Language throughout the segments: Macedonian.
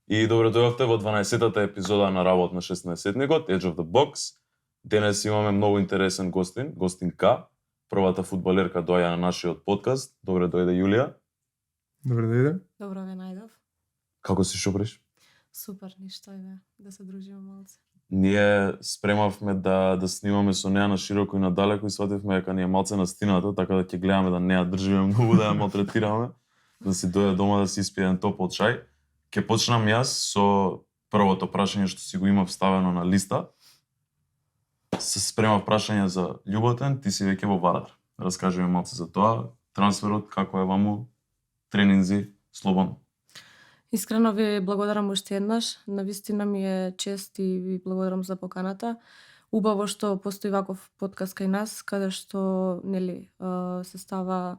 И добре дојдовте во 12-тата епизода на Работ на 16-тникот, Edge of the Box. Денес имаме многу интересен гостин К, првата фудбалерка доаѓа на нашиот подкаст. Добре дојде Јулија. Добре дојде. Добро ве најдов. Како си шопреш? Супер, ништо е да се дружиме малце. Ние спремавме да снимаме со неа на широко и надалеко и свативме дека ни е малце на стината, така да ќе гледаме да не ја држиме многу, да ја малтретираме, да си дојде дома да си испие еден топол чај. Ќе почнам јас со првото прашање што си го имав ставено на листа. Се спремав прашање за љуботен, ти си веќе во Вардар. Раскажи ми малце за тоа, трансферот, како е ваму, тренинзи, слободно. Искрено ви благодарам уште еднаш. Навистина ми е чест и ви благодарам за поканата. Убаво што постои ваков подкаст кај нас, каде што се става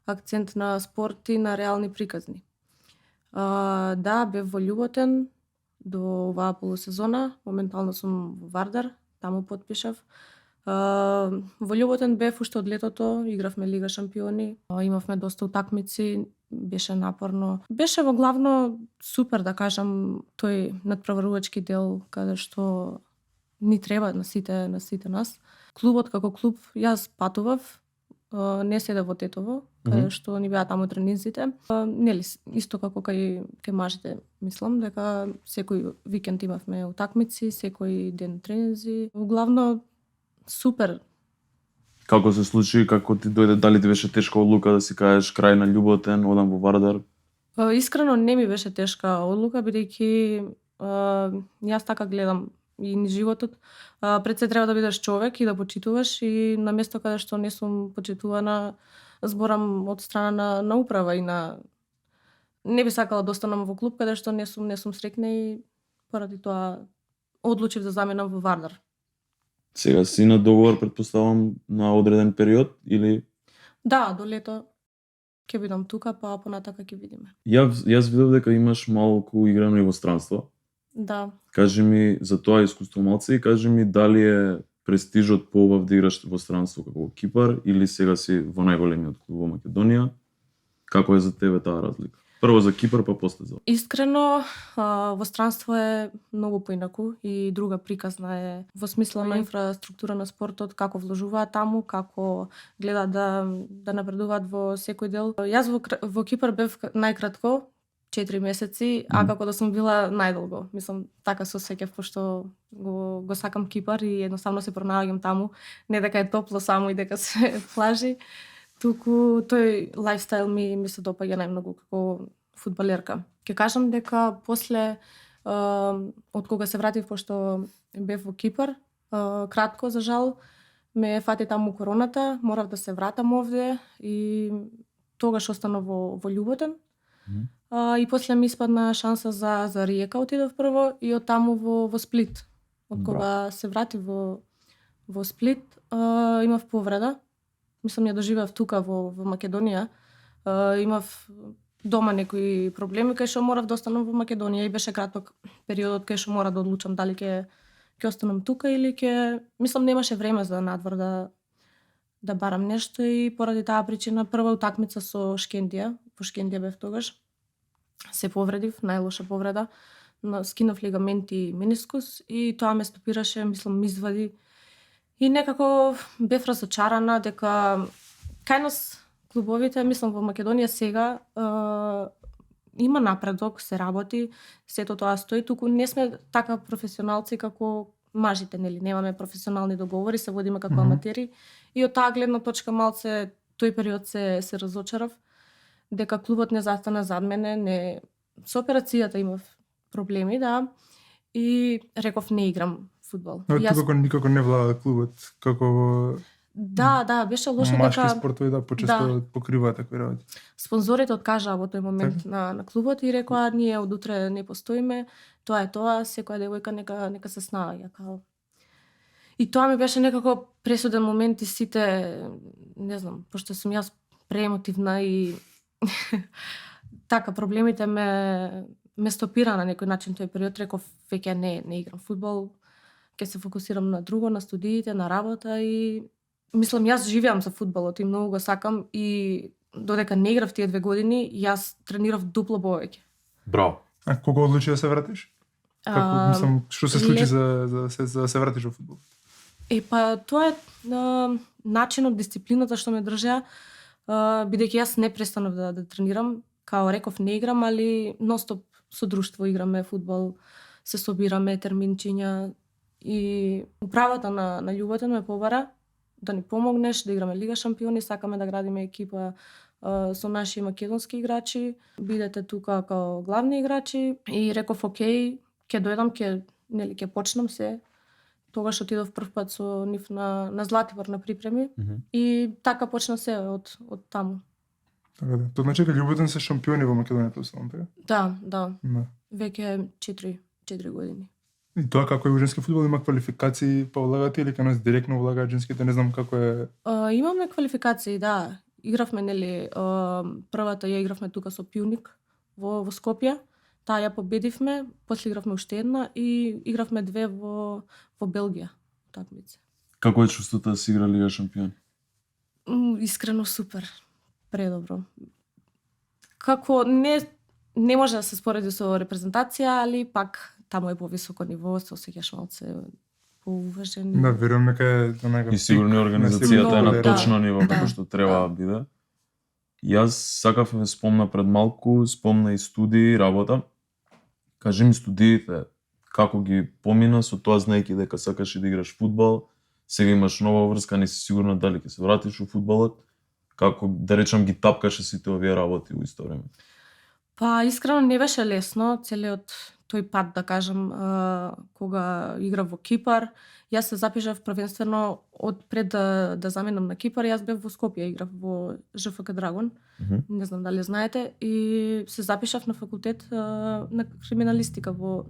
акцент на спорт и на реални приказни. Да, бев во љуботен до оваа полусезона. Моментално сум во Вардар, таму потпишав. Во љуботен бев уште од летото, игравме Лига шампиони, имавме доста утакмици, беше напорно. Беше во главно супер, да кажам, тој надпреварувачки дел каде што ни треба на сите нас. Клубот како клуб, јас патував, не седе во Тетово, каде што ни беа таму тренинзите. Исто како кај мажите, мислам дека секој викенд имавме утакмици, секој ден тренинзи. Главно супер. Како се случи, како ти дојде, дали ти беше тешка одлука да си кажеш крај на љуботен, одам во Вардар? Искрено не ми беше тешка одлука, бидејќи јас така гледам и ни животот. Пред се треба да бидеш човек и да почитуваш, и на место каде што не сум почитувана, зборам од страна на управа и на... Не би сакала да останам во клуб каде што не сум срекна, и поради тоа одлучив да заменам во Вардар. Сега си на договор, претпоставам, на одреден период или? Да, до лето ќе бидам тука, па понатака ќе видиме. Јас видов дека имаш малку играно и во странство. Да. Кажи ми за тоа искуство малце и кажи ми дали е престижот поубав да играш во странство како во Кипар или сега си во најголемиот клуб во Македонија. Како е за тебе таа разлика? Прво за Кипар, па после за... Искрено, во странство е многу поинаку и друга приказна е во смисла на инфраструктура на спортот, како вложуваат таму, како гледаат да напредуваат во секој дел. Јас во Кипар бев најкратко 4 месеци, а како да сум била најдолго. Мислам, така се осеќав, пошто го сакам Кипар и едноставно се пронаоѓам таму. Не дека е топло само и дека се плажи, туку тој лајфстайл ми се допаѓа најмногу како фудбалерка. Ќе кажам дека после, од кога се вратив, пошто бев во Кипар, кратко за жал, ме фати таму короната, морав да се вратам овде и тогаш останав во љуботен. И после ми испадна шанса за Риека, отидов прво и од таму во Сплит. Од кога се вратив во Сплит, имав повреда. Мислам, ја доживеав тука во Македонија. Имав дома некои проблеми кај што морав да останам во Македонија и беше краток периодот кај што мора да одлучам дали ќе останам тука или мислам немаше време за надвор да барам нешто, и поради таа причина прва утакмица со Шкендија, во Шкендија бев тогаш, се повредив, најлоша повреда, скинав лигамент и менискус и тоа ме стопираше, мислам, ми извади. И некако бев разочарана дека кај нас клубовите, мислам во Македонија сега, има напредок, се работи, сето тоа стои, туку не сме така професионалци како мажите, немаме професионални договори, се водиме како аматери, и од таа гледна точка малце тој период се разочарав, дека клубот не застана зад мене, со операцијата имав проблеми, да, и реков не играм фудбал. Тука никако не влада клубот, како... Да, беше лошо дека... Машки спортови почесто покриваат такви работи. Спонзорите откажаа во тој момент на клубот и рекоа ние од утре не постоиме, тоа е тоа, секоја девојка нека се снаоѓа као. И тоа ми беше некако пресуден момент и сите, не знам, пошто сум јас преемотивна и така проблемите ме стопира на некој начин тој период, реков веќе не играм фудбал, ќе се фокусирам на друго, на студиите, на работа, и мислам, јас живеам за фудбалот и многу го сакам, и додека не играв тие 2 години, јас тренирав дупло повеќе. Браво. А кога одлучи да се вратиш? Како, мислам, што се случи за да се вратиш во фудбал? Па тоа е начинот, дисциплината што ме држа, бидејќи јас не престанав да тренирам, као реков не играм, али ностоп со друштво играме фудбал, се собираме, терминчиња и управата на Љубатен ме побара да ни помогнеш, да играме Лига шампиони, сакаме да градиме екипа со наши македонски играчи, бидете тука као главни играчи и реков окей, ќе дојдам, ќе почнам се. Тогаш отидов прв пат со нив на Златибор на припреми и така почна се од таму. Така да. Тоа значи дека Љубатен се шампиони во Македонија тоа, така? Да. Веќе 4 години. И тоа како е во женски фудбал, има квалификации па влагате или кај нас директно влагаат женските, не знам како е. Имаме квалификации, да. Игравме, нели, првата ја игравме тука со Пјуник во Скопје. Таа ја победивме, после игравме уште една и игравме 2 во Белгија такмици. Како е чувството да си игра Лига шампион? Искрено супер. Предобро. Како не може да се спореди со репрезентација, али пак таму е повисоко ниво, се осеќаш малце поуважен. Да, верувам дека е онака. И сигурно организацијата е на точно ниво како што треба да биде. Јас сакав да спомна пред малку, спомна и студии, работа. Кажи ми студиите, како ги помина со тоа знаејќи дека сакаш и да играш фудбал, сега имаш нова врска, не си сигурна дали ќе се вратиш во фудбалот, како да речам ги тапкаше сите овие работи во исто време? Па искрено не беше лесно целиот тој пат, да кажам, кога играв во Кипар. Јас се запишав првенствено од пред да заменам на Кипар, јас бев во Скопје, играв во ЖФК Драгон. Не знам дали знаете, и се запишав на факултет на криминалистика во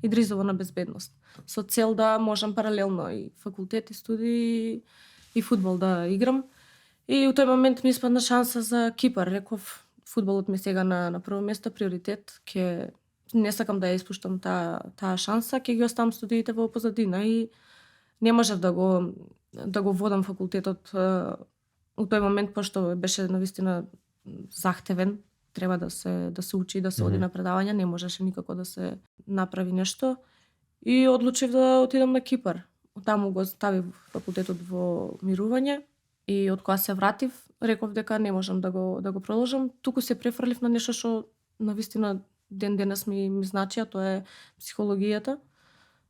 Идризово на безбедност, со цел да можам паралелно и факултет и студии и фудбал да играм. И у тој момент ми испадна шанса за Кипар. Реков, фудбалот ми сега на прво место, приоритет, не сакам да ја испуштам таа шанса, ќе ги оставам студиите во позадина и не можев да го водам факултетот у тој момент, пошто беше навистина захтевен, треба да се учи, да се оди на предавања, не можеше никако да се направи нешто и одлучив да отидам на Кипар. Таму го ставив факултетот во мирување и од кога се вратив, реков дека не можам да го продолжам, туку се префрлив на нешто што навистина ден денес ми значи, тоа е психологијата.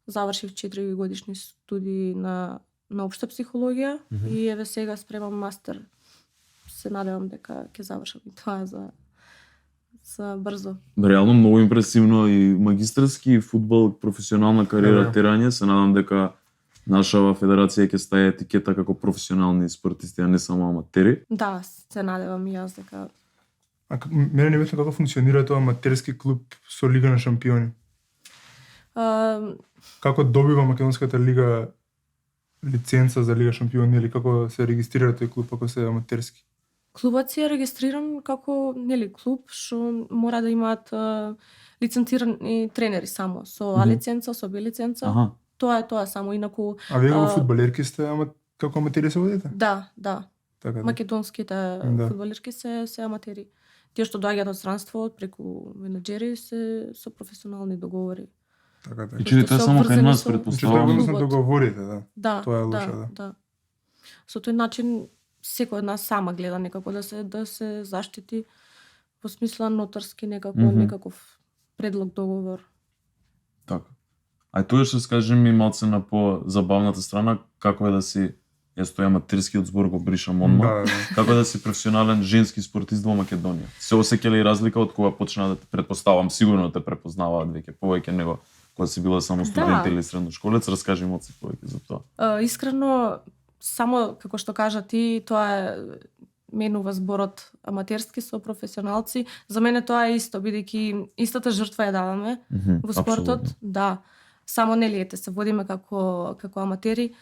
Завршив 4 годишни студии на општа психологија и еве сега спремам мастер. Се надевам дека ќе завршам и тоа за брзо. Реално многу импресивно и магистарски и фудбал, професионална кариера, терање. Се надам дека нашава федерација ќе стаја етикета како професионални спортисти, а не само аматери. Да, се надевам и јас дека. А мене не битно како функционира тоа аматерски клуб со Лига на шампиони? Како добива Македонската лига лиценца за Лига шампиони или како се регистрира тој клуб ако се аматерски? Клубот си е регистриран како клуб што мора да имаат лиценцирани тренери само со А лиценца, со Б лиценца. Тоа е само, инаку. А вие како фудбалерки сте како аматери се водите? Да. Така, македонските фудбалерки се аматери. Тие што доаѓаат од странство преку менаџери се со професионални договори. Така. Значи тоа само кај нас претпоставувам. Тоа е договорите, да. Тоа е лошо, да. Со тој начин секој од нас сама гледа некако да се заштити во смисла нотарски некаков предлог договор. Така. А тоа што скажи ми малце на по-забавната страна, како е да си, јас тој аматерскиот збор го бришам одма, како е да си професионален женски спортист во Македонија. Се осеќа ли разлика од кога почна да те предпоставам, сигурно те препознаваат веќе повеќе него кога си била само студент или средношколец, раскажи моци повеќе за тоа. Искрено, само како што кажа ти, тоа менува зборот аматерски со професионалци. За мене тоа е исто, бидејќи истата жртва ја даваме во спортот. Абсолютно. Да. Само се водиме како аматери.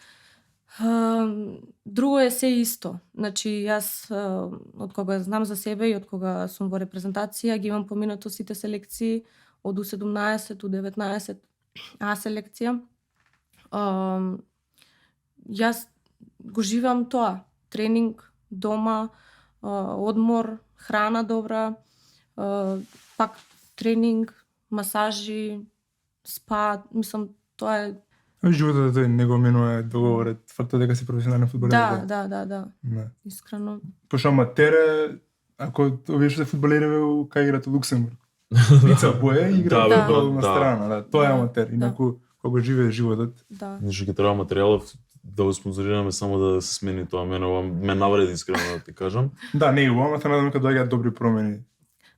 Друго е се исто. Значи, јас од кога знам за себе и од кога сум во репрезентација, ги имам поминато сите селекции од U17, U19, А селекција. Јас го живеам тоа. Тренинг, дома, одмор, храна добра, пак тренинг, масажи, спа, мислам тоа е Животот тој не го менува договорот, фактот дека си професионален фудбалер. да. Да. Искрено. Пошто аматере, ако овие што се фудбалери кај играат во Луксембург. Лица боја и играат Да, фудбал на да. страна, да. Тоа е Да, аматер. Инаку кога живее животот, Да. Нешто ќе треба материјалов да го спонзорираме само да се смени тоа. Ме навреди искрено да ти кажам. да, не го, ама се надам дека доаѓаат добри промени.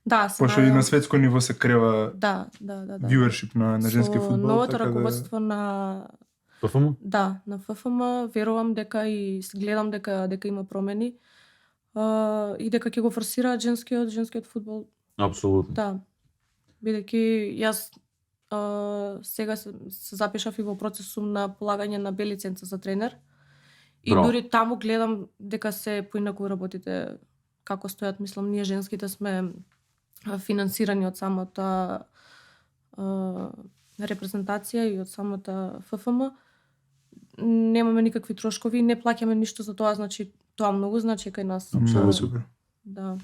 Да, се Пошто и надам. на светско ниво се крева Да. viewership на женски Со фудбал. новото така да- раководство на ПФМ? на ФФМ верувам дека и гледам дека има промени. И дека ќе го форсираат женскиот фудбал. Апсолутно. Да. Бидејќи јас сега се запишав и во процес сум на полагање на Б лиценца за тренер. И Браво. дури таму гледам дека се поинаку работите како стојат, мислам, ние женските сме финансирани од самата репрезентација и од самата ФФМ. Немаме никакви трошкови, не плаќаме ништо за тоа, значи тоа многу значи кај нас. Многу супер. Да.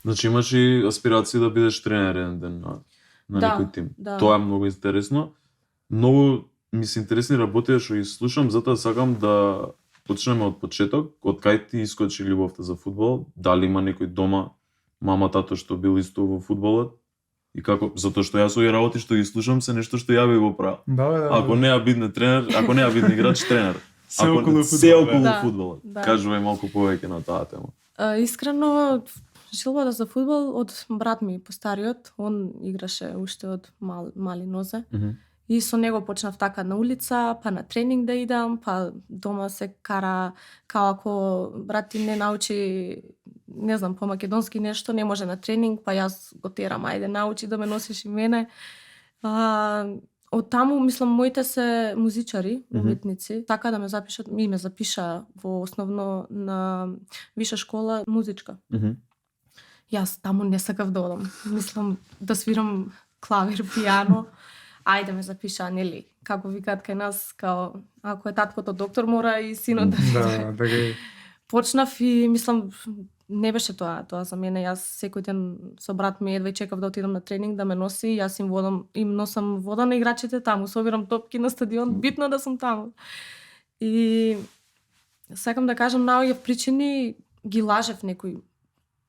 Значи имаш и аспирации да бидеш тренер еден ден на Да, некој тим. да. Тоа е многу интересно. Многу ми се интересни работи што ги слушам, затоа сакам да почнеме од почеток, од кај ти искочи љубовта за фудбал, дали има некој дома, мама, тато што бил исто во фудбалот и како, затоа што јас овие работи што ги слушам се нешто што ја би го правил. Да. Ако не ја бидне тренер, ако не ја бидне играч, тренер. Се Ако- околу се фудбалот, околу да. фудбалот. Да. Кажувај малку повеќе на таа тема. Искрено, жилбата за фудбал од брат ми постариот, он играше уште од мали нозе. И со него почнав така на улица, па на тренинг да идам, па дома се кара као ако брат ти не научи, не знам, по македонски нешто, не може на тренинг, па јас го терам, ајде научи да ме носиш и мене. Од таму, мислам, моите се музичари, уметници, така да ме запишат, и ме запиша во основно на виша школа музичка. Јас таму не сакав да одам. Мислам да свирам клавир, пијано. Ајде ме запиша, нели? Како викаат кај нас, као ако е таткото доктор, мора и синот да. Да, така е. Почнав и мислам не беше тоа за мене. Јас секој ден со брат ми едва чекав да отидам на тренинг да ме носи, јас им носам вода на играчите таму, собирам топки на стадион, битно да сум таму. И сакам да кажам, наоѓав причини, ги лажев некој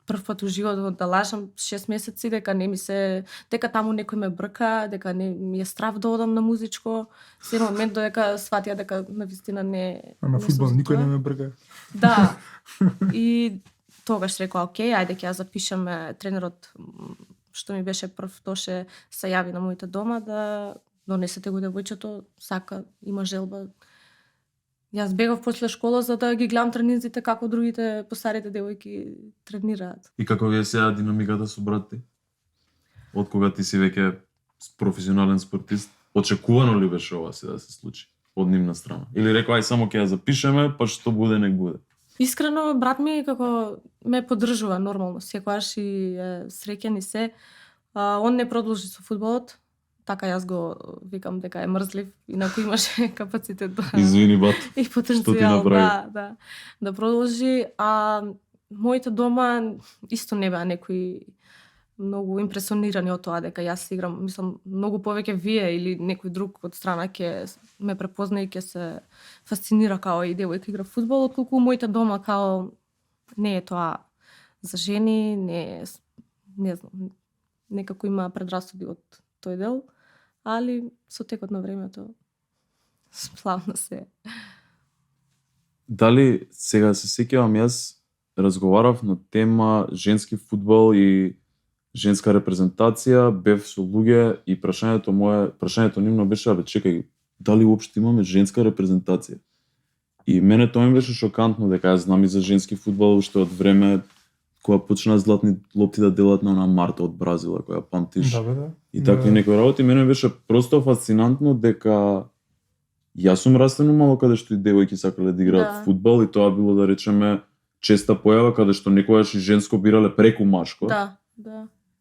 прв пат у животот да лажам 6 месеци дека не ми се, дека таму некој ме брка, дека не ми е страв да одам на музичко. Се еден момент додека сватија дека навистина не. А на не фудбал сум за никој тоа. не ме брка. Да. И тогаш рекоа, окей, ајде ќе ја запишеме тренерот што ми беше прв, тоше се јави на моите дома да донесете го девојчето, сака, има желба. Јас бегав после школа за да ги гледам тренинзите како другите постарите девојки тренираат. И како вие сега динамиката со брат ти? Од кога ти си веќе професионален спортист, очекувано ли беше ова се да се случи од нивна страна? Или рекоа ај само ќе ја запишеме, па што буде нек буде? Искрено, брат ми како ме поддржува нормално, секогаш и среќен и се. Он не продолжи со фудбалот, така јас го викам дека е мрзлив, инаку имаше капацитет да Извини, бат. и Што ти потенцијал направи? да продолжи. А моите дома исто не беа некои многу импресионирани од тоа дека јас играм, мислам, многу повеќе вие или некој друг од страна ќе ме препозна и ќе се фасцинира као и девојка игра фудбал, отколку моите дома као не е тоа за жени, не знам, некако има предрасуди од тој дел, али со текот на времето славно се. Дали сега се сеќавам јас разговарав на тема женски фудбал и женска репрезентација, бев со луѓе и прашањето нивно беше, абе чекај, дали уопште имаме женска репрезентација? И мене тоа ми беше шокантно дека јас знам и за женски фудбал уште од време кога почна златни лопти да делат на Марта од Бразила, која памтиш. Да. И такви некои работи, мене беше просто фасцинантно дека јас сум растен умало каде што и девојки сакале да играат Да. фудбал и тоа било да речеме честа појава каде што некогаш и женско бирале преку машко. Да.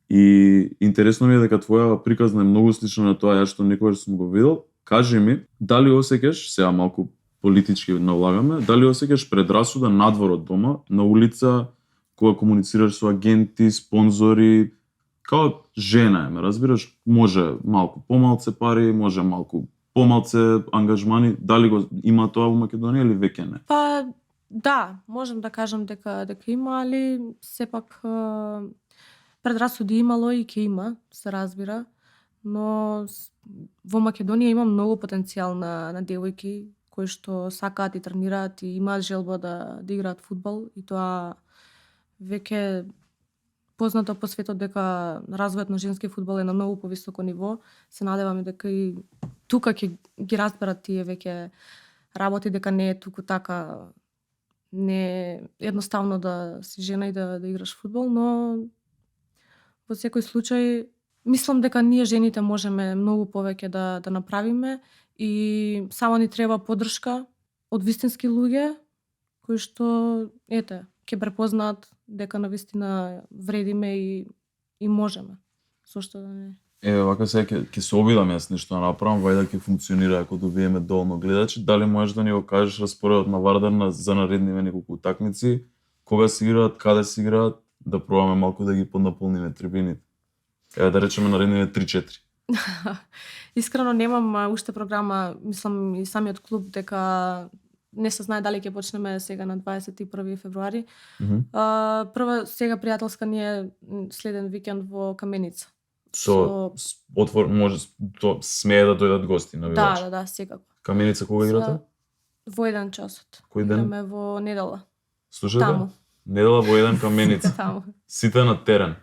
И интересно ми е дека твоја приказна е многу слична на тоа што некогаш сум го видел. Кажи ми, дали осеќаш, сега малку политички налагаме, дали осеќаш предрасуда надвор од дома, на улица, кога комуницираш со агенти, спонзори, Као жена е, ме разбираш, може малку помалце пари, може малку помалце ангажмани, дали го има тоа во Македонија или веќе не? Па да, можам да кажам дека има, али сепак предрасуди имало и ќе има, се разбира, но во Македонија има многу потенцијал на девојки кои што сакаат и тренираат и имаат желба да играат фудбал и тоа веќе познато по светот дека развојот на женски фудбал е на многу повисоко ниво. Се надеваме дека и тука ќе ги разберат тие веќе работи, дека не е туку така, не е едноставно да си жена и да играш фудбал, но во секој случај мислам дека ние жените можеме многу повеќе да направиме и само ни треба поддршка од вистински луѓе кои што ќе препознаат дека навистина вредиме и можеме. Зошто да не? Еве, вака сега ќе се обидам јас нешто да направам, вајде ќе функционира ако добиеме доволно гледачи. Дали можеш да ни го кажеш распоредот на Вардар за наредниве неколку утакмици, кога се играат, каде се играат, да пробаме малку да ги поднаполниме трибините. Еве да речеме наредниве 3-4. Искрено немам уште програма, мислам и самиот клуб дека не се знае дали ќе почнеме сега на 21 февруари. Прва сега пријателска ни е следен викенд во Каменица. Отвор може смее да дојдат гости на Да, секако. Каменица кога играте? Во 1 часот. Кој ден? Идеме во недела. Слушате? Таму. Недела во 1 Каменица. Таму. Сите на терен.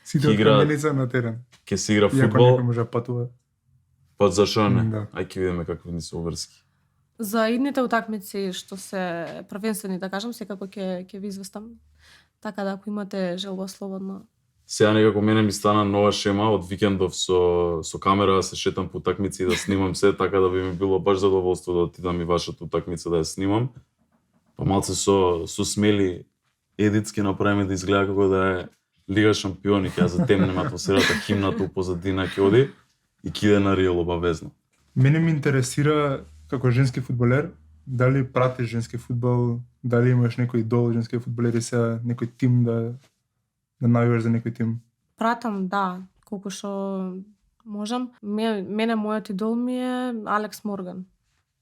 Сите од Каменица на терен. Ќе се игра Иако фудбал. некој може да патува. Па зашо не? Да. Ај ќе видиме какви ни се обврски. За идните утакмици што се првенствени, да кажам, секако ќе ви известам. Така да ако имате желба слободно. Сега некако мене ми стана нова шема од викендов со камера да се шетам по утакмици и да снимам се, така да би ми било баш задоволство да отидам и вашата утакмица да ја снимам. Па малце со смели едит ќе направиме да изгледа како да е Лига шампиони, ќе ја затемнеме атмосферата, химната у позадина ќе оди и ќе иде на Риол обавезно. Мене ми интересира како женски фудбалер, дали пратиш женски фудбал, дали имаш некој идол женски фудбалери, сега некој тим да навиваш за некој тим? Пратам, да, колку што можам. Мене мојот идол ми е Алекс Морган.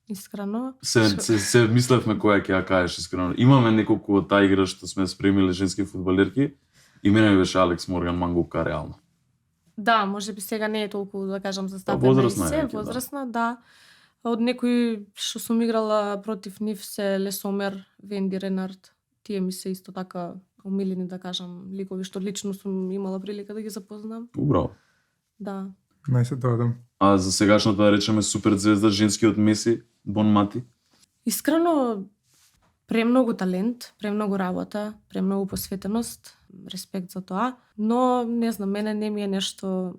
Искрено. Се мислевме која ќе ја кажеш искрено. Имаме неколку од таа игра што сме спремиле женски фудбалерки и мене ми беше Алекс Морган мангупка реално. Да, можеби сега не е толку да кажам застапена возрастна возрастна, да. Од некои што сум играла против нив се Лесомер, Венди Ренард. Тие ми се исто така омилени, да кажам, ликови што лично сум имала прилика да ги запознам. Убраво. Да. Најсе тоа да. А за сегашната да речеме супер звезда женскиот Меси, Бон Мати? Искрено премногу талент, премногу работа, премногу посветеност, респект за тоа, но не знам, мене не ми е нешто.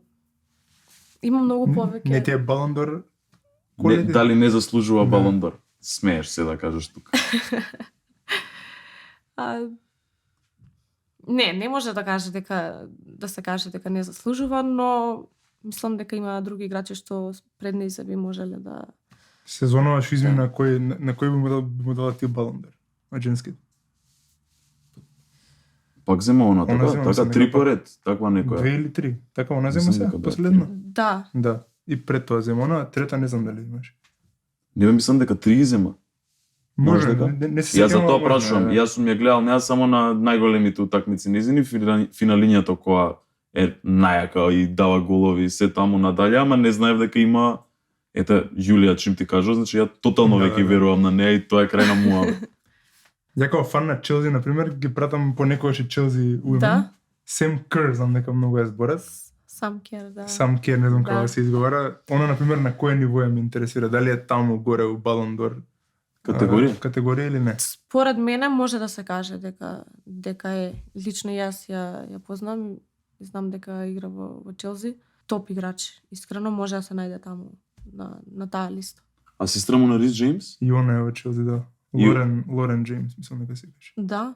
Има многу повеќе. Не ти е Балон д'Ор? Дали не заслужува Балон д'Ор? Смееш се да кажеш тука. Не може да се каже дека не заслужува, но мислам дека има други играчи што пред неј се би можеле да. Сезонова што измина на кој би му дала ти Балон д'Ор? На женски? Пак зема она така три поред, таква некоја. 2 или 3. Така она зема се последно. Да. Да. И пред тоа зема она, трета не знам дали имаш. Не бе мислам дека 3 зема. Може дека. Не се Јас за тоа прашувам. Јас сум ја гледал не само на најголемите утакмици низини, финалињата која е најака и дава голови и се таму надале, ама не знаев дека има Јулија чим ти кажува, значи ја тотално веќе верувам на неа и тоа е крај на муаве. Ја како фан на Челси, например, ги пратам понекогаш и Челси уимен. Да. Сем Кер, знам дека многу е зборат. Сам Кер, да. Сам Кер, не знам како се изговара. Она, например, на кој ниво ме интересира? Дали е таму горе у Балон д'Ор? Категорија или не? Според мене може да се каже дека е. Лично јас ја познам и знам дека игра во Челси. Топ играч. Искрено може да се најде таму на таа листа. А сестра му на Рис Джеймс? И она е во Челси, да. Лорен Джеймс, мислам дека се каже. Да.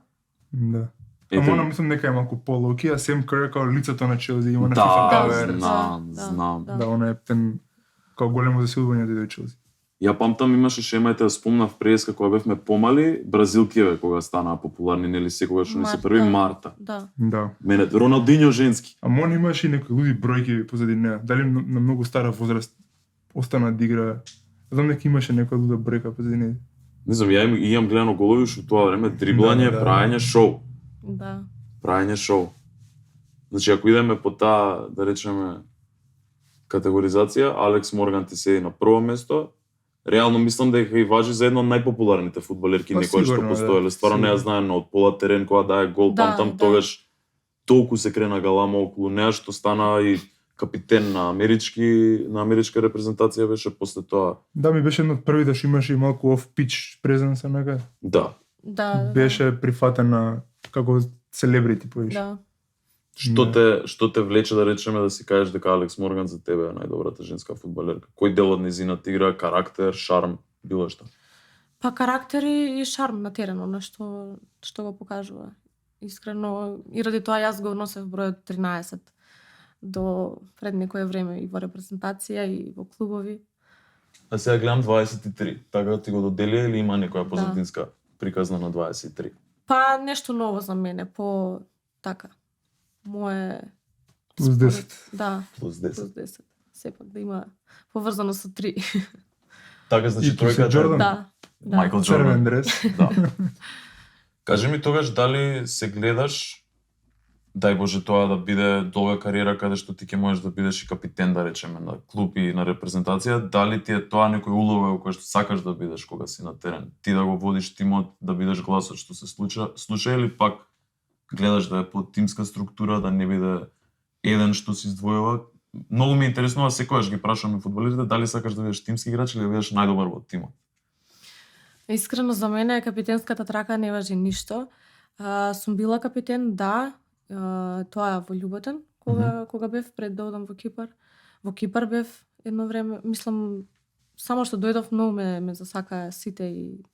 Да. Ама она мислам дека е малку по-локи, а Сем Кер као лицето на Челси има на FIFA кавер. Знам. Да, она е птен као големо засилување да иде Челси. Ја памтам имаше шемајте да спомнав преска кога бевме помали, бразилкиве кога станаа популарни, нели секогаш они се први Марта. Да. Да. Мене Роналдиньо женски. А он имаше и некои луди бројки позади неа. Дали на многу стара возраст остана да игра? Знам дека имаше некоја луда бројка позади неа. Не знам, ја имам гледано голови уште у тоа време, дриблање, Да. праење, шоу. Да. Праење шоу. Значи, ако идеме по таа, да речеме, категоризација, Алекс Морган ти седи на прво место. Реално мислам дека и важи за една од најпопуларните фудбалерки Па, некоја што сигурно, постоеле. да, Стварно не ја сигурно. знаем од пола терен кога дае гол, Да, памтам да. тогаш толку се крена галама околу неа што стана и капитен на америчка репрезентација беше после тоа. Да, ми беше едно од првите што имаше и малку off-pitch презенса нека. Да. Да. Беше прифатена како селебрити поиш. Да. Што те влече да речеме да си кажеш дека Алекс Морган за тебе е најдобрата женска фудбалерка? Кој дел од нејзината игра, карактер, шарм, било што? Па карактер и шарм на терен, она што го покажува. Искрено, и ради тоа јас го носев бројот 13 до пред некое време и во репрезентација и во клубови. А сега гледам 23. Така ти го доделија или има некоја позадинска приказна на 23? Па нешто ново за мене, по така. Мое Плюс според- 10. Да, Плюс плюс 10. 10. Сепак да има поврзано со 3. Така значи И плюс тројката Джордан? Да. Да. Майкл Червен Джордан. дрес. Да. Кажи ми тогаш дали се гледаш, дај Боже тоа да биде долга кариера каде што ти ќе можеш да бидеш и капитен, да речеме, на клуб и на репрезентација, дали ти е тоа некој улога во која што сакаш да бидеш кога си на терен? Ти да го водиш тимот, да бидеш гласот што се слуша или пак гледаш да е по тимска структура, да не биде еден што се издвојува? Многу ми е интересно, секогаш ги прашуваме фудбалерите дали сакаш да бидеш тимски играч или да бидеш најдобар во тимот. Искрено за мене капитенската трака не важи ништо. Сум била капитен, да, тоа во Љуботен, кога бев пред да одам во Кипар. Во Кипар бев едно време, мислам, само што дојдов многу ме засака сите и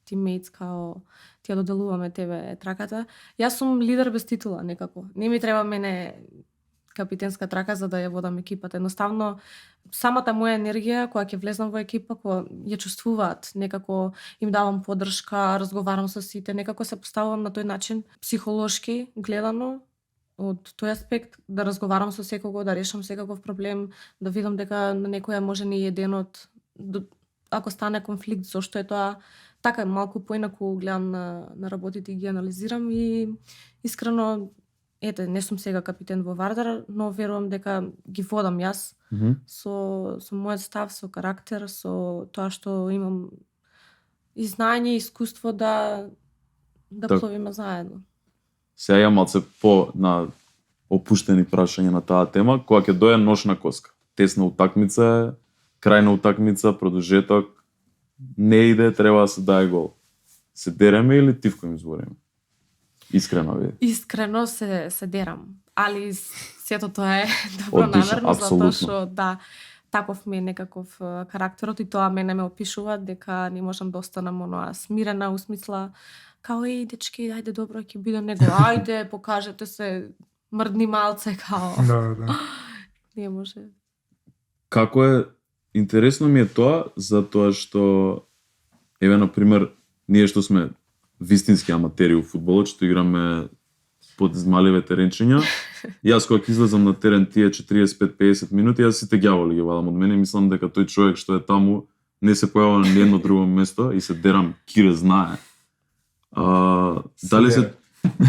тиммейтс као ти ја доделуваме тебе траката. Јас сум лидер без титула некако. Не ми треба мене капитенска трака за да ја водам екипата. Едноставно, самата моја енергија која ќе влезнам во екипа, која ја чувствуваат, некако им давам поддршка, разговарам со сите, некако се поставувам на тој начин, психолошки гледано, од тој аспект, да разговарам со секого, да решам секаков проблем, да видам дека на некоја може не е денот, ако стане конфликт, зошто е тоа, така малку поинаку гледам на работите и ги анализирам и искрено, ете, не сум сега капитен во Вардар, но верувам дека ги водам јас со мојот став, со карактер, со тоа што имам и знаење и искуство да Так. пловиме заедно. Сега ја малце по на опуштени прашања на таа тема, кога ќе дојде ношна коска. Тесна утакмица, крајна утакмица, продолжеток, не иде, треба да се даде гол. Се дереме или тивко им збориме? Искрено ви. Искрено се дерам, али сето тоа е добро Одлично, намерно, апсолутно. затоа што да, таков ми е некаков карактерот и тоа мене ме опишува дека не можам да останам оноа смирена, усмисла, као еј дечки, ајде добро ќе биде, него ајде покажете се, мрдни малце као. Да. Не може. Како е, интересно ми е тоа, затоа што, еве, например, ние што сме вистински аматери у фудбалот, што играме под измаливе теренчиња, јас кога ќе излезам на терен тие 45-50 минути, јас сите ѓаволи ги вадам од мене и мислам дека тој човек што е таму не се појавува на ниедно друго место и се дерам, Кире знае.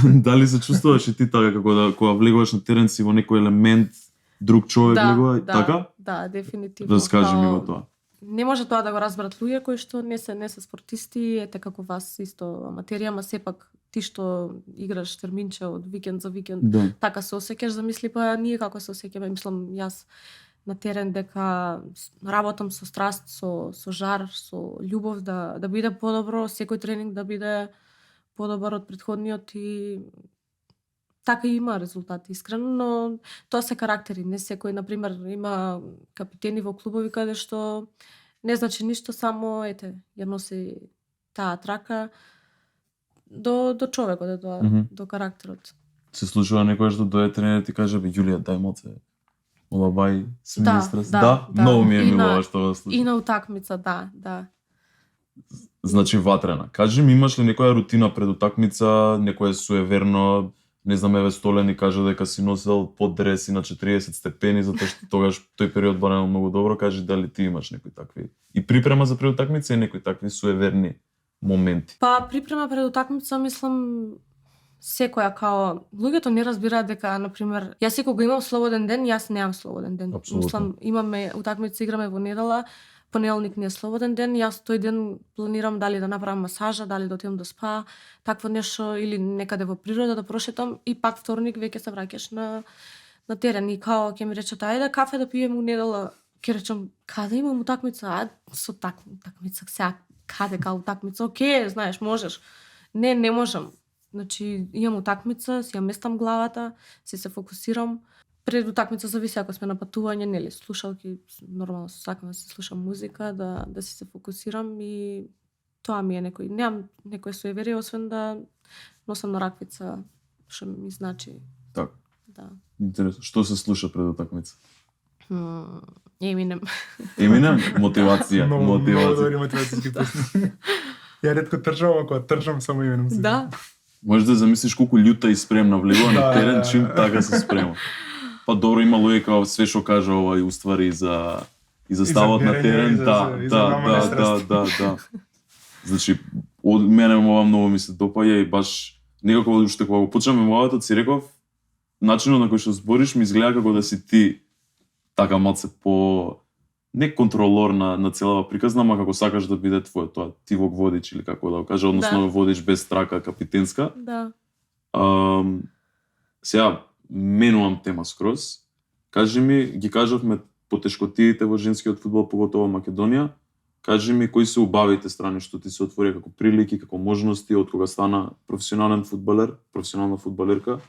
Дали се чувствуваш и ти така, кога влегуваш на терен си во некој елемент, друг човек влегува, така? Да, дефинитивно. Раскажи ми го тоа. Не може тоа да го разберат луѓе кои што не се спортисти, ете како вас исто аматерија, ама сепак ти што играш терминче од викенд за викенд, Да. така се осеќаш, замисли па ние како се осеќаме, мислам јас на терен дека работам со страст, со жар, со љубов да биде подобро, секој тренинг да биде подобар од претходниот и така има резултати искрено, но тоа се карактери, не секој, например, има капитени во клубови каде што не значи ништо, само ете, ја носи таа трака до човекот, до карактерот. Се случува некојаш да дојде тренер и ти каже, бе, Јулија, дај моце, Олабај, Да, Смилистрас. да, да. Многу ми е И мило на- ова што го слушам. И на утакмица, да. Значи ватрена. Кажи ми, имаш ли некоја рутина пред утакмица, некое суеверно, не знам, еве Столе ни кажа дека си носел поддреси на 40 степени, затоа што тогаш тој период барал многу добро, кажи дали ти имаш некои такви и припрема за пред утакмица и некои такви суеверни моменти. Па припрема пред утакмица, мислам, секоја као луѓето не разбираат дека на пример јас секогаш имам слободен ден, јас немам слободен ден. Апсолутно. Мислам, имаме утакмица, играме во недела, понеделник не е слободен ден, јас тој ден планирам дали да направам масажа, дали да отидам да спа, такво нешто или некаде во природа да прошетам и пак вторник веќе се враќаш на терен и као ќе ми речат ајде кафе да пиеме у недела, ќе речам каде имам утакмица, со утакмица сега каде као утакмица, окей, знаеш, можеш. Не можам. Значи, имам утакмица, си ја местам главата, се фокусирам. Пред утакмица зависи ако сме на патување, нели, слушалки, нормално сакам да се слушам музика, да се фокусирам и тоа ми е некој, немам некој суеверие освен да носам на раквица, што ми значи. Така. Да. Интересно. Што се слуша пред утакмица? Еминем. Еминем, мотивација, Много добри мотивација. мотивацијски песни. Ја ретко трчам, ако ја трчам само именом си. Да. Можеш да замислиш колку љута и спремна влегува на Да, терен, да. чим така се спрема. Па добро, има логика све што кажа ова и уствари и за ставот на биење, терен, и за намалена страст. да. Значи, од мене ова многу ми се допаѓа и баш некако уште кога го почнаме мовата, си реков, начинот на кој што збориш ми изгледа како да си ти така малце по не контролор на целава приказна, ама како сакаш да биде твое тоа, ти во водич или како да го кажа, односно Да. водич без трака, капитенска. Да. Сега менувам тема скроз. Кажи ми, ги кажавме потешкотиите во женскиот фудбал, поготово во Македонија. Кажи ми кои се убавите страни што ти се отвори како прилики, како можности од кога стана професионален фудбалер, професионална фудбалерка,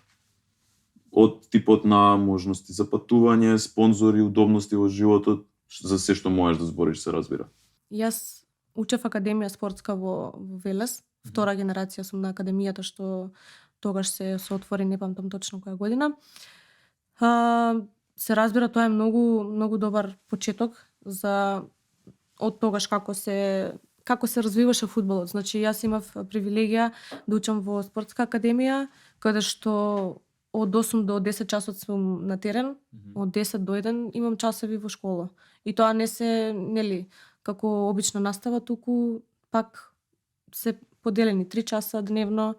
од типот на можности за патување, спонзори, удобности во животот, за се што можеш да збориш, се разбира. Јас учев академија спортска во Велес. Втора генерација сум на академијата што тогаш се отвори, не памтам точно која година. Се разбира, тоа е многу добар почеток за од тогаш како се развиваше фудбалот. Значи јас имав привилегија да учам во спортска академија, каде што од 8 до 10 часот сум на терен, од 10 до 1 имам часови во школа. И тоа не се, нели, како обична настава, туку пак се поделени 3 часа дневно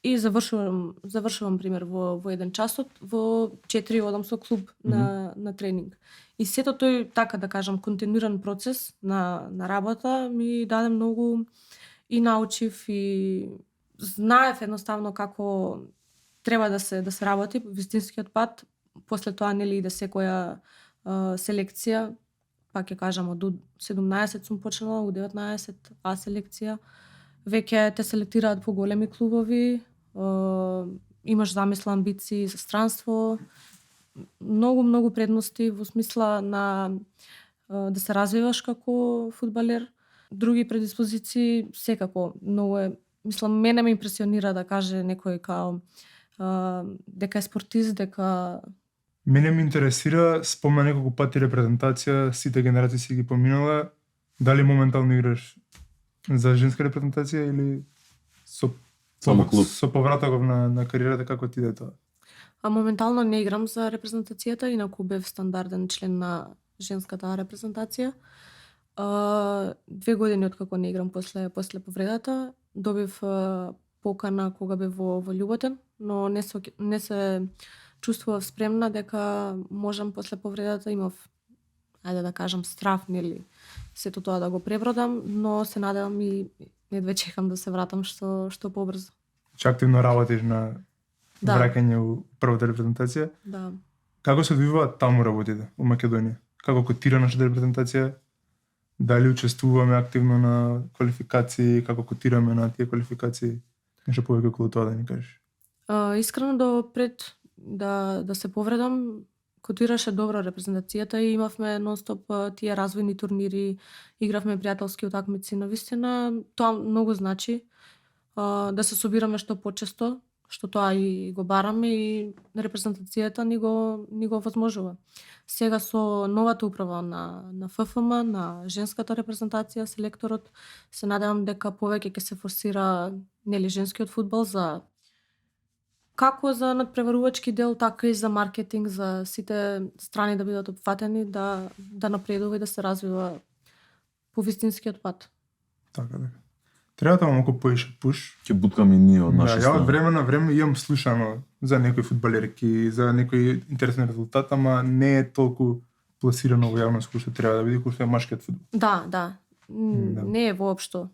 и завршувам пример во 1 часот, во 4 одам со клуб на тренинг. И сето тој, така да кажам, континуиран процес на работа ми даде многу и научив и знаев едноставно како треба да се работи вистинскиот пат. После тоа нели иде секоја селекција, пак ќе кажам од 17 сум почнала, у 19 А селекција. Веќе те селектираат по големи клубови, имаш замисла, амбиции за странство, многу предности во смисла на да се развиваш како фудбалер. Други предиспозиции секако многу е, мислам, мене ме импресионира да каже некој као дека е спортист, дека Мене ме интересира, спомна неколку пати репрезентација, сите генерации си ги поминала, дали моментално играш за женска репрезентација или Само клуб. со повратоков на кариерата, како ти иде тоа? моментално не играм за репрезентацијата, инаку бев стандарден член на женската репрезентација. 2 години откако не играм после повредата, добив покана кога бев во Љуботен, но не се чувствував спремна дека можам после повредата, имав, ајде да кажам, страв, нели, сето тоа да го пребродам, но се надевам и едве чекам да се вратам што побрзо. Че активно работиш на Да. враќање у првата репрезентација. Да. Како се одвиваат таму работите у Македонија? Како котира нашата репрезентација? Дали учествуваме активно на квалификации, како котираме на тие квалификации? Нешто повеќе околу тоа да ни кажеш. Искрено до пред да се повредам, котираше добро репрезентацијата и имавме нонстоп тие развојни турнири, игравме пријателски утакмици, навистина тоа многу значи да се собираме што почесто, што тоа и го бараме и репрезентацијата ни го возможува. Сега со новата управа на ФФМ, на женската репрезентација, селекторот, се надевам дека повеќе ќе се форсира нели женскиот фудбал за како за надпреварувачки дел, така и за маркетинг, за сите страни да бидат опфатени, да напредува и да се развива по вистинскиот пат. Така. Треба да малку поише пуш. Ќе буткаме и ние од наша Ја страна. од време на време имам слушано за некои фудбалерки, за некои интересни резултат, ама не е толку пласирано во јавност кој што треба да биде, кој што е машкиот фудбал. Да. Да. Не е воопшто.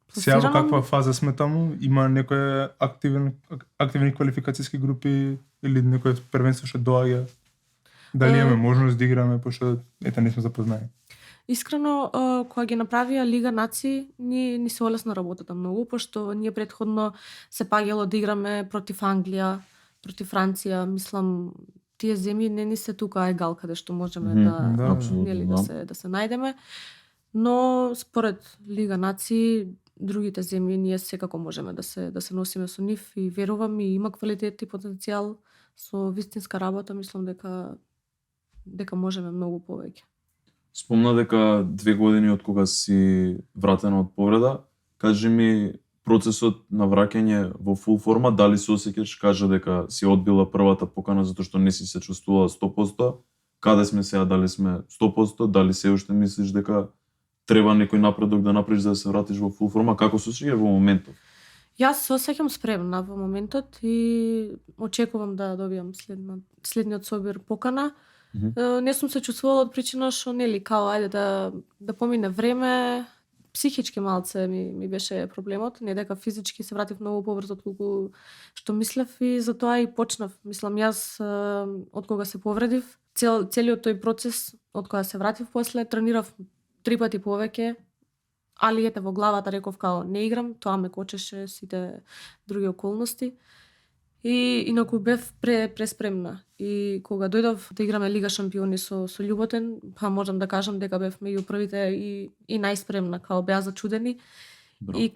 Сега во пласирано. каква фаза сме таму? Има некои активни квалификацијски групи или некој првенство што доаѓа? Дали имаме можност да играме, пошто ете не сме запознаени? Искрено, кога ги направија Лига Нации, ни се олесна работата многу, пошто ние претходно се паѓало да играме против Англија, против Франција, мислам, тие земји не ни се тука егал каде што можеме да, нели да се најдеме. Но според Лига Нации, другите земји ние секако можеме да се носиме со нив и верувам и има квалитет и потенцијал со вистинска работа, мислам дека можеме многу повеќе. Спомна дека 2 години од кога си вратена од повреда, кажи ми процесот на враќање во фул форма, дали се осеќаш, кажа дека си одбила првата покана затоа што не си се чувствувала 100%, каде сме сега, дали сме 100%, дали се уште мислиш дека треба некој напредок да направиш за да се вратиш во фул форма, како се осеќаш во моментот? Јас се осеќам спремна во моментот и очекувам да добијам следниот собир покана. Не сум се чувствувала од причина што нели као ајде да помине време, психички малце ми беше проблемот, не дека физички се вратив многу побрзо отколку што мислев и затоа и почнав. Мислам јас од кога се повредив, целиот тој процес од кога се вратив после тренирав 3 пати повеќе, али ете во главата реков као не играм, тоа ме кочеше сите други околности. И инаку бев преспремна. И кога дојдов да играме Лига шампиони со Љуботен, па можам да кажам дека бев меѓу првите и најспремна, као беа зачудени. Браво. И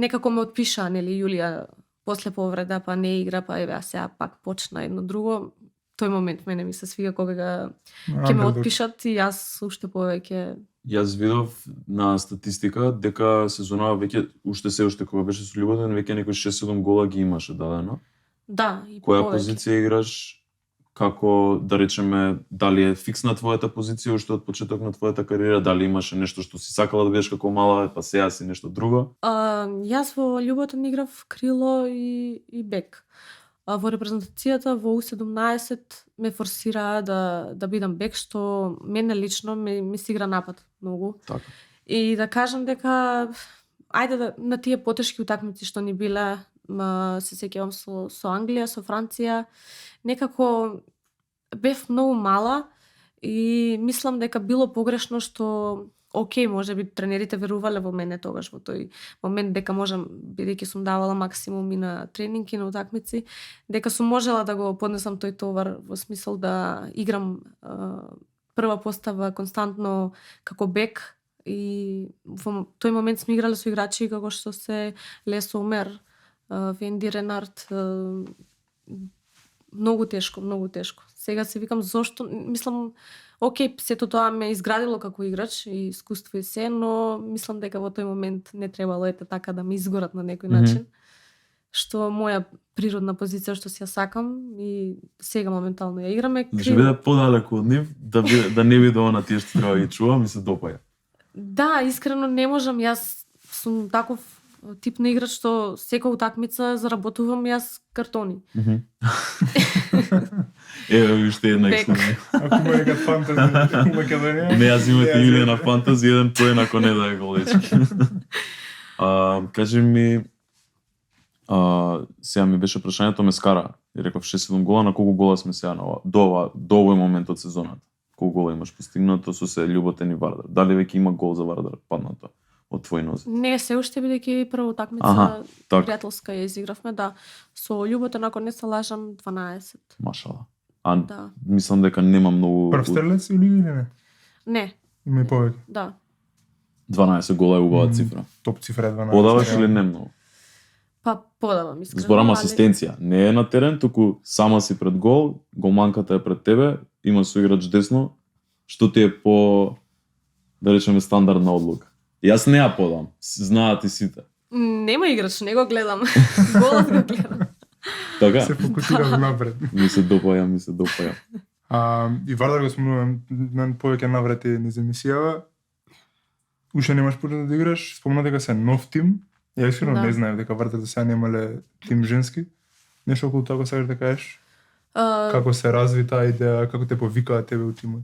некако ме отпиша, нели Јулија после повреда, па не игра, па еве сега пак почна едно друго. Тој момент мене ми се свига кога ќе ме отпишат и јас уште повеќе. Јас видов на статистика дека сезонава веќе уште кога беше со Љуботен, веќе некои 6-7 гола ги имаше дадено. Да, и Која повеќе. позиција играш? Како, да речеме, дали е фиксна твојата позиција уште од почеток на твојата кариера, дали имаше нешто што си сакала да бидеш како мала, па сега си нешто друго? Јас во Љуботен играв крило и бек. Во репрезентацијата во U17 ме форсираа да бидам бек, што мене лично ми се игра напад многу. Така. И да кажам дека ајде на тие потешки утакмици што ни биле, се сеќавам со Англија, со Франција, некако бев многу мала и мислам дека било погрешно што окей, можеби тренерите верувале во мене тогаш во тој момент дека можам, бидејќи сум давала максимум и на тренинг и на утакмици, дека сум можела да го поднесам тој товар во смисол да играм прва постава константно како бек и во тој момент сме играле со играчи како што се Лесо Умер, Венди Ренард, многу тешко. Сега се викам зошто, мислам, окей, сето тоа ме изградило како играч и искуство и се, но мислам дека во тој момент не требало ете така да ме изгорат на некој начин. Што моја природна позиција што си ја сакам и сега моментално ја играме. Значи биде подалеку од нив, да не биде она тие што треба да ги чува, ми се допаѓа. Да, искрено не можам, јас сум таков тип на играч што секоја утакмица заработувам јас картони. Еве уште една ексклузија. Ако има некад фантази во Македонија. Не, јас имате Јулија на фантази, еден поен ако не да е голечки. Кажи ми, сега ми беше прашањето ме скара. И реков 6-7 гола, на колку гола сме сега до овој момент од сезоната? Колку гола имаш постигнато со се Љуботен и Вардар? Дали веќе има гол за Вардар паднато од твој нози? Не, се уште бидејќи прва утакмица така. пријателска ја изигравме, да. Со Љуботен, ако не се лажам, 12. Машала. Да. Мислам дека нема многу... Прв стрелец или не? Не, Има и повеќе. да. 12 гола е убава цифра. Топ цифра е 12. Подаваш или не многу? Па подавам искрено. Зборам али- асистенција. Не е на терен, туку сама си пред гол, голманката е пред тебе, има соиграч десно, што ти е по, да речеме, стандардна одлука. Јас не ја подам, знаат и сите. Нема играч, не го гледам. Голот го гледам. Така? Се фокусирам напред. Ми се допаја. И Вардар го спомнувам на повеќе наврати низ емисијава. Уште немаш почнато да играш, спомна дека се нов тим. Ја искрено Да. не знаев дека Вардар до сега немале тим женски. Нешто околу тоа сакаш да кажеш? А, Како се разви таа идеја, како те повикаа тебе у тимот?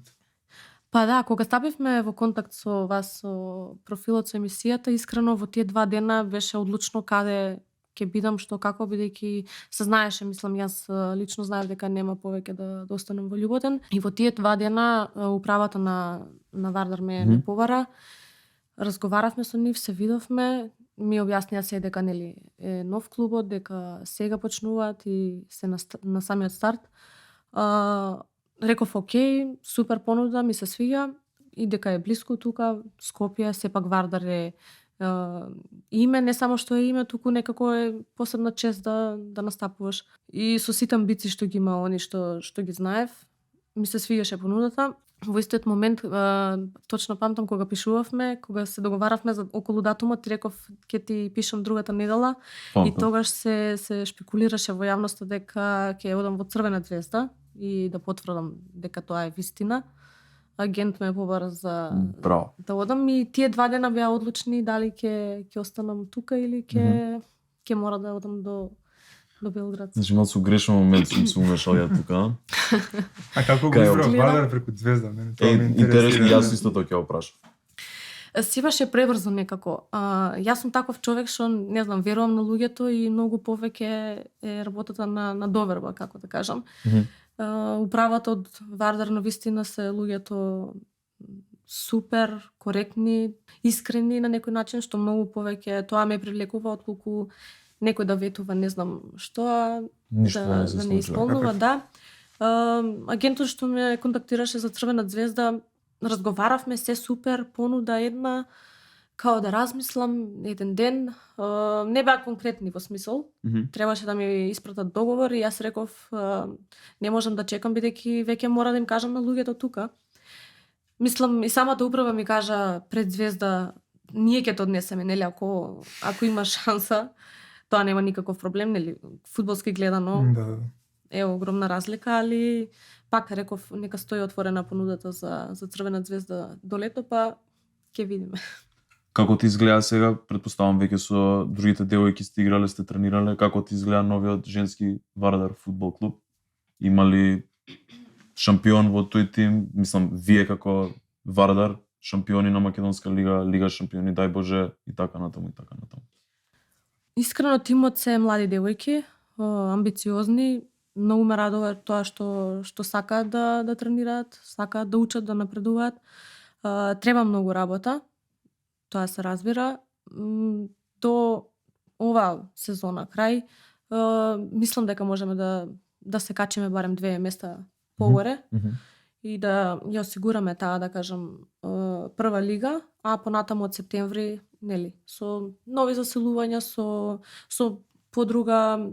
Па да, кога стапивме во контакт со вас, со профилот со емисијата, искрено во тие 2 дена беше одлучно каде ќе бидам, што како, бидејќи се знаеше, мислам, јас лично знаев дека нема повеќе да останам во Љуботен. И во тие 2 дена управата на Вардар ме повара. Разговаравме со нив, се видовме, ми објаснија се дека нели е нов клубот, дека сега почнуваат и се на самиот старт. Реков окей, супер понуда, ми се свиѓа и дека е блиску тука, Скопје, сепак Вардар е име, не само што е име, туку некако е посебна чест да настапуваш. И со сите амбиции што ги има они што ги знаев, ми се свиѓаше понудата. Во истиот момент, точно памтам кога пишувавме, кога се договаравме за околу датумот, ти реков ќе ти пишам другата недела и тогаш се шпекулираше во јавноста дека ќе одам во Црвена звезда и да потврдам дека тоа е вистина. Агент ме побара за Браво. да одам и тие 2 дена беа одлучни дали ќе останам тука или ќе мора да одам до Белград. Значи, малку грешен момент сум се умешал ја тука. А како го Кај избрав гледам? Вардар преку Звезда? Мене тоа ме Интересно, интересира. јас исто тоа ќе го прашам. Си беше пребрзо некако. Јас сум таков човек што, не знам, верувам на луѓето и многу повеќе е работата на доверба, како да кажам. Управата од Вардар на вистина се луѓето супер, коректни, искрени на некој начин, што многу повеќе тоа ме привлекува отколку некој да ветува, не знам што, Ништо не се да не случува. исполнува, да. Агентот што ме контактираше за Црвена звезда, разговаравме, се супер, понуда една, као да размислам еден ден, не беа конкретни во смисол, требаше да ми испратат договор и јас реков не можам да чекам бидејќи веќе мора да им кажам на луѓето тука. Мислам и самата управа ми кажа пред Звезда ние ќе те однесеме, нели, ако има шанса, тоа нема никаков проблем, нели, фудбалски гледано Да. е огромна разлика, али пак реков нека стои отворена понудата за Црвена звезда до лето, па ќе видиме. Како ти изгледа сега? Претпоставам веќе со другите девојки сте играле, сте тренирале. Како ти изгледа новиот женски Вардар фудбал клуб? Има ли шампион во тој тим? Мислам, вие како Вардар, шампиони на Македонска лига, Лига шампиони, дај Боже, и така натаму, и така натаму. Искрено тимот се млади девојки, амбициозни, многу ме радува тоа што сакаат да тренираат, сакаат да учат, да напредуваат. Треба многу работа, тоа се разбира. До оваа сезона крај, мислам дека можеме да се качиме барем 2 места погоре и да ја осигураме таа, да кажам, прва лига, а понатаму од септември, нели, со нови заселувања, со подруга,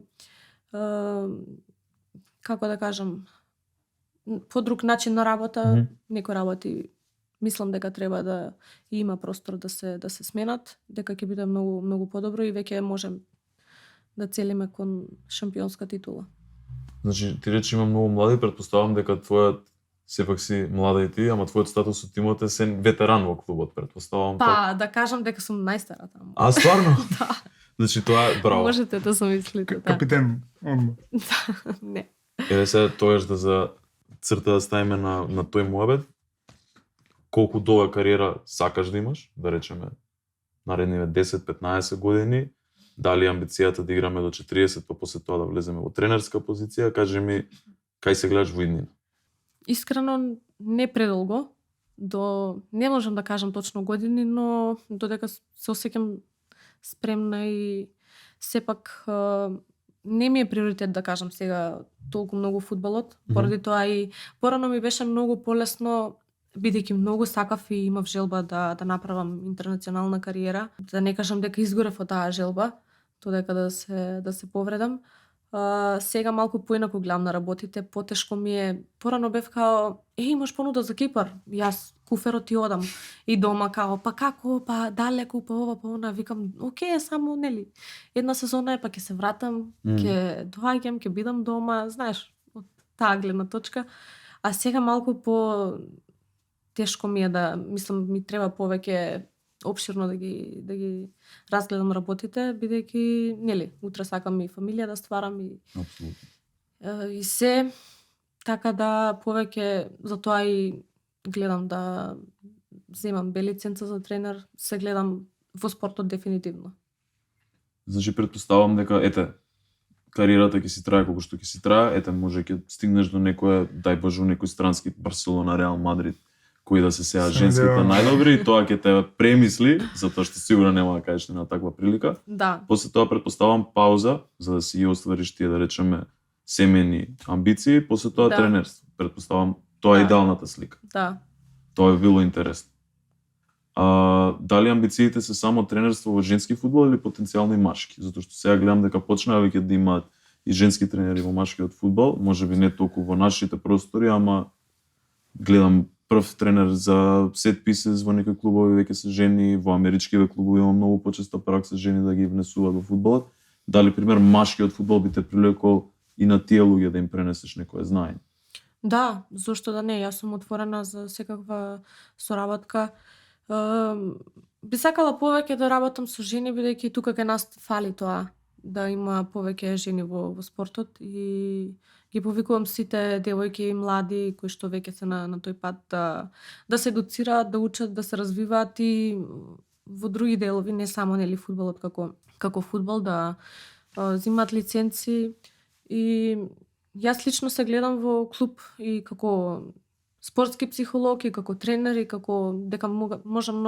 како да кажам, по друг начин на работа, некои работи мислам дека треба да има простор да се сменат, дека ќе биде многу многу подобро и веќе можем да целиме кон шампионска титула. Значи, ти рече има многу млади, претпоставам дека твојот сепак си млада и ти, ама твојот статус со тимот е сен ветеран во клубот, претпоставам. Па, да кажам дека сум најстара таму. А, стварно? Да. Значи, тоа е браво. Можете да замислите, да. Капитен, одма. Не. Еве се тоеш да за црта да ставиме на тој муабет. Колку долга кариера сакаш да имаш, да речеме, наредниве 10-15 години, дали амбицијата да играме до 40, па после тоа да влеземе во тренерска позиција, кажи ми, кај се гледаш во иднина? Искрено не предолго, не можам да кажам точно години, но додека се осеќам спремна и сепак не ми е приоритет да кажам сега толку многу фудбалот, поради тоа и порано ми беше многу полесно бидејќи многу сакав и имав желба да направам интернационална кариера, да не кажам дека изгорев од таа желба, додека да се повредам. Сега малку поинаку гледам на работите, потешко ми е. Порано бев као, имаш понуда за Кипар. Јас куферот ти одам. И дома као, па како, па далеку, па ова, па она. Викам, окей, само, нели, една сезона е, па ќе се вратам, ќе доаѓам, ќе бидам дома, знаеш, од таа гледна точка. А сега малку по тешко ми е да, мислам, ми треба повеќе опширно да ги разгледам работите, бидејќи, нели, утре сакам и фамилија да стварам и Апсолутно. и се, така да повеќе затоа и гледам да земам Б лиценца за тренер, се гледам во спортот дефинитивно. Значи претпоставам дека кариерата ќе си трае колку што ќе си трае, може ќе стигнеш до некој, дај Боже, некој странски Барселона, Реал Мадрид, кои да се сеа женските најдобри и тоа ќе те премисли, затоа што сигурно нема да кажеш на таква прилика. Да. После тоа претпоставам пауза за да си ги оствариш тие, да речеме, семени амбиции, после тоа тренерство. Претпоставам тоа е идеалната слика. Да. Тоа е било интересно. Дали амбициите се само тренерство во женски фудбал или потенцијално и машки? Затоа што сега гледам дека почнаа веќе да имаат и женски тренери во машкиот фудбал, можеби не толку во нашите простори, ама гледам прв тренер за сет писес во некои клубови веќе се жени, во америчкиве клубови има многу почесто пракса жени да ги внесуваат во фудбалот. Дали пример машкиот фудбал би те привлекол и на тие луѓе да им пренесеш некое знаење? Да, зошто да не, јас сум отворена за секаква соработка. Би сакала повеќе да работам со жени, бидејќи тука кај нас фали тоа, да има повеќе жени во спортот и ги повикувам сите девојки и млади кои што веќе се на тој пат да се едуцираат, да учат, да се развиваат и во други делови, не само нели фудбалот како фудбал, да земаат лиценци. И јас лично се гледам во клуб и како спортски психолог и како тренер и како дека можам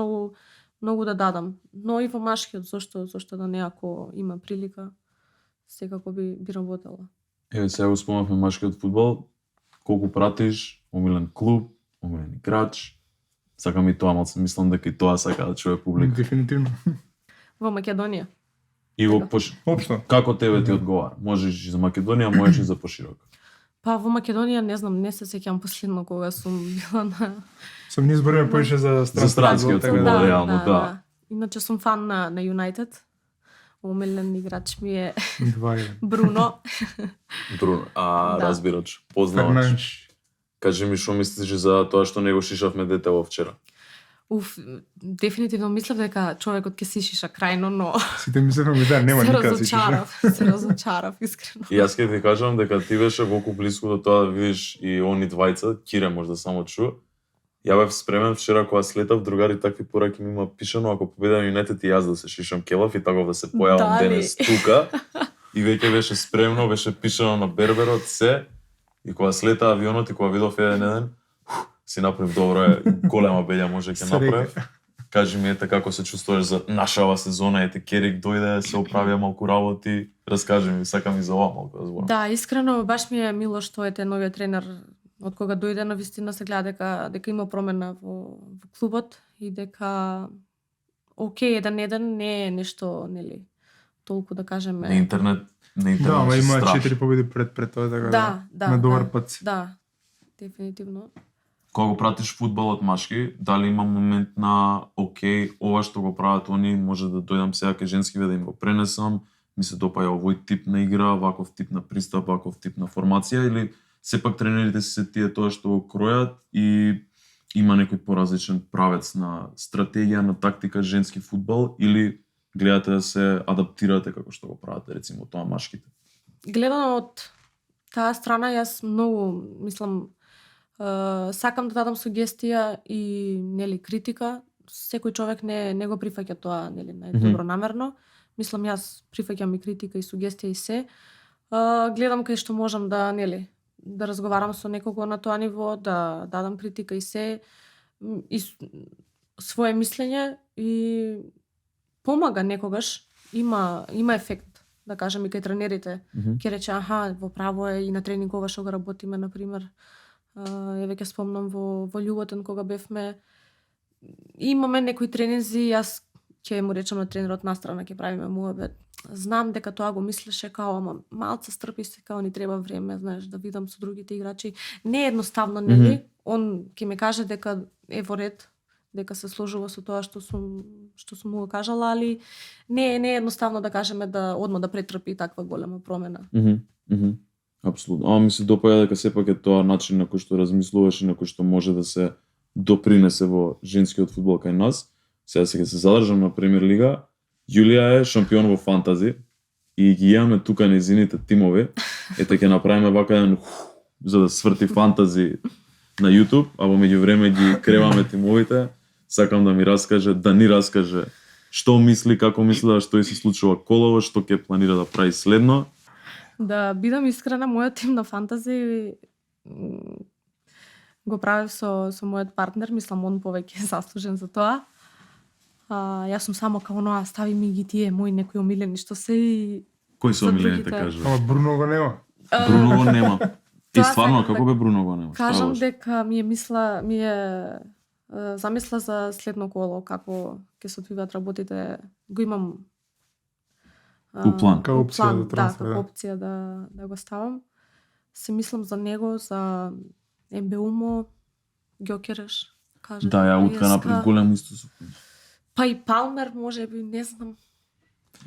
многу да дадам. Но и во машкиот, зошто да не, ако има прилика, секако би работела. Еве сега го спомнавме машкиот фудбал, колку пратиш, омилен клуб, омилен играч, сакам и тоа, малку мислам дека и тоа сака да чуе публика. Дефинитивно. Во Македонија. И во Општо. како тебе ти одговара? Можеш и за Македонија, можеш и за пошироко. Па во Македонија не знам, не се сеќам последно кога сум била на Сум не збориме поише за странскиот фудбал, реално, да. Иначе сум фан на Юнайтед. Омилен играч ми е 2-1. Бруно. Бруно, разбирач, познавач. Фернанш. Кажи ми што мислиш за тоа што не го шишавме детево вчера? Дефинитивно мислев дека човекот ќе си шиша крајно, но Сите мислевме да нема никаде си шиша. Се разочарав искрено. И јас ќе ти кажам дека ти беше колку блиску до тоа да видиш и они двајца, Кире можда само чу. Ја бев спремен вчера кога слетав, другари такви пораки ми има пишано, ако победам Юнайтед и јас да се шишам келав и така да се појавам денес тука. И веќе беше спремно, беше пишано на берберот се. И кога слета авионот и кога видов еден, си направив добро, голема беља може ќе направив. Кажи ми како се чувствуваш за нашава сезона, Керик дојде, се оправија малку работи. Раскажи ми, сакам и за ова малку да зборам. Да, искрено баш ми е мило што новиот тренер од кога дојде, на вистина се гледа дека има промена во клубот и дека окей, 1-1 не е нешто, нели, толку да кажеме. На интернет Да, ама има 4 победи пред тоа, така на добар пат. Да, дефинитивно. Кога го пратиш фудбалот машки, дали има момент на окей, ова што го прават они, може да дојдам сега кај женскиве да им го пренесам, ми се допаја овој тип на игра, ваков тип на пристап, ваков тип на формација, или сепак тренерите се тие тоа што го кројат и има некој поразличен правец на стратегија, на тактика женски фудбал, или гледате да се адаптирате како што го прават рецимо тоа машките? Гледано од таа страна, јас многу мислам сакам да дадам сугестија и нели критика. Секој човек не го прифаќа тоа нели најдобронамерно. Мислам јас прифаќам и критика и сугестија и се. Гледам кај што можам да да разговарам со некого на тоа ниво, да дадам критика и се и свое мислење и помага некогаш, има ефект, да кажам и кај тренерите. Ќе рече во право е и на тренинг ова што го работиме на пример. Ја веќе спомнам во Љуботен кога бевме, имаме некои тренинзи, јас ќе му речам на тренерот настрана, ќе правиме муабет. Знам дека тоа го мислеше као, ама малце стрпи се, као ни треба време, знаеш, да видам со другите играчи. Не е едноставно, нели? Он ќе ме каже дека е во ред, дека се сложува со тоа што сум му го кажала, али не е едноставно да кажеме да одма да претрпи таква голема промена. Апсолутно. Ама ми се допаѓа дека сепак е тоа начин на кој што размислуваш и на кој што може да се допринесе во женскиот фудбал кај нас. Сега ќе се задржам на Премиер лига. Јулија е шампион во фантази и ги имаме тука незините тимови. Ете ќе направиме вака еден за да сврти фантази на YouTube, а во меѓувреме ги креваме тимовите. Сакам да ми раскаже, да ни раскаже што мисли, како мисли, што и се случува колово, што ќе планира да прави следно. Да бидам искрена, мојот тим на фантази го правев со мојот партнер, мислам он повеќе е заслужен за тоа. Јас сум само као оноа, стави ми ги тие мои некои омилени што се и Кои се за омилените другите. кажуваш? Ама Бруно го нема. Бруно го нема. И Тоа стварно, сакам како да бе Бруно го нема? кажам дека ми е замисла за следно коло, како ќе се одвиваат работите, го имам У план. Као опција за трансфер, како да. опција да го ставам. Се мислам за него, за Ембеумо, Ѓокереш, кажа. Да, ја утка напред голем исто. Па и Палмер, може би, не знам.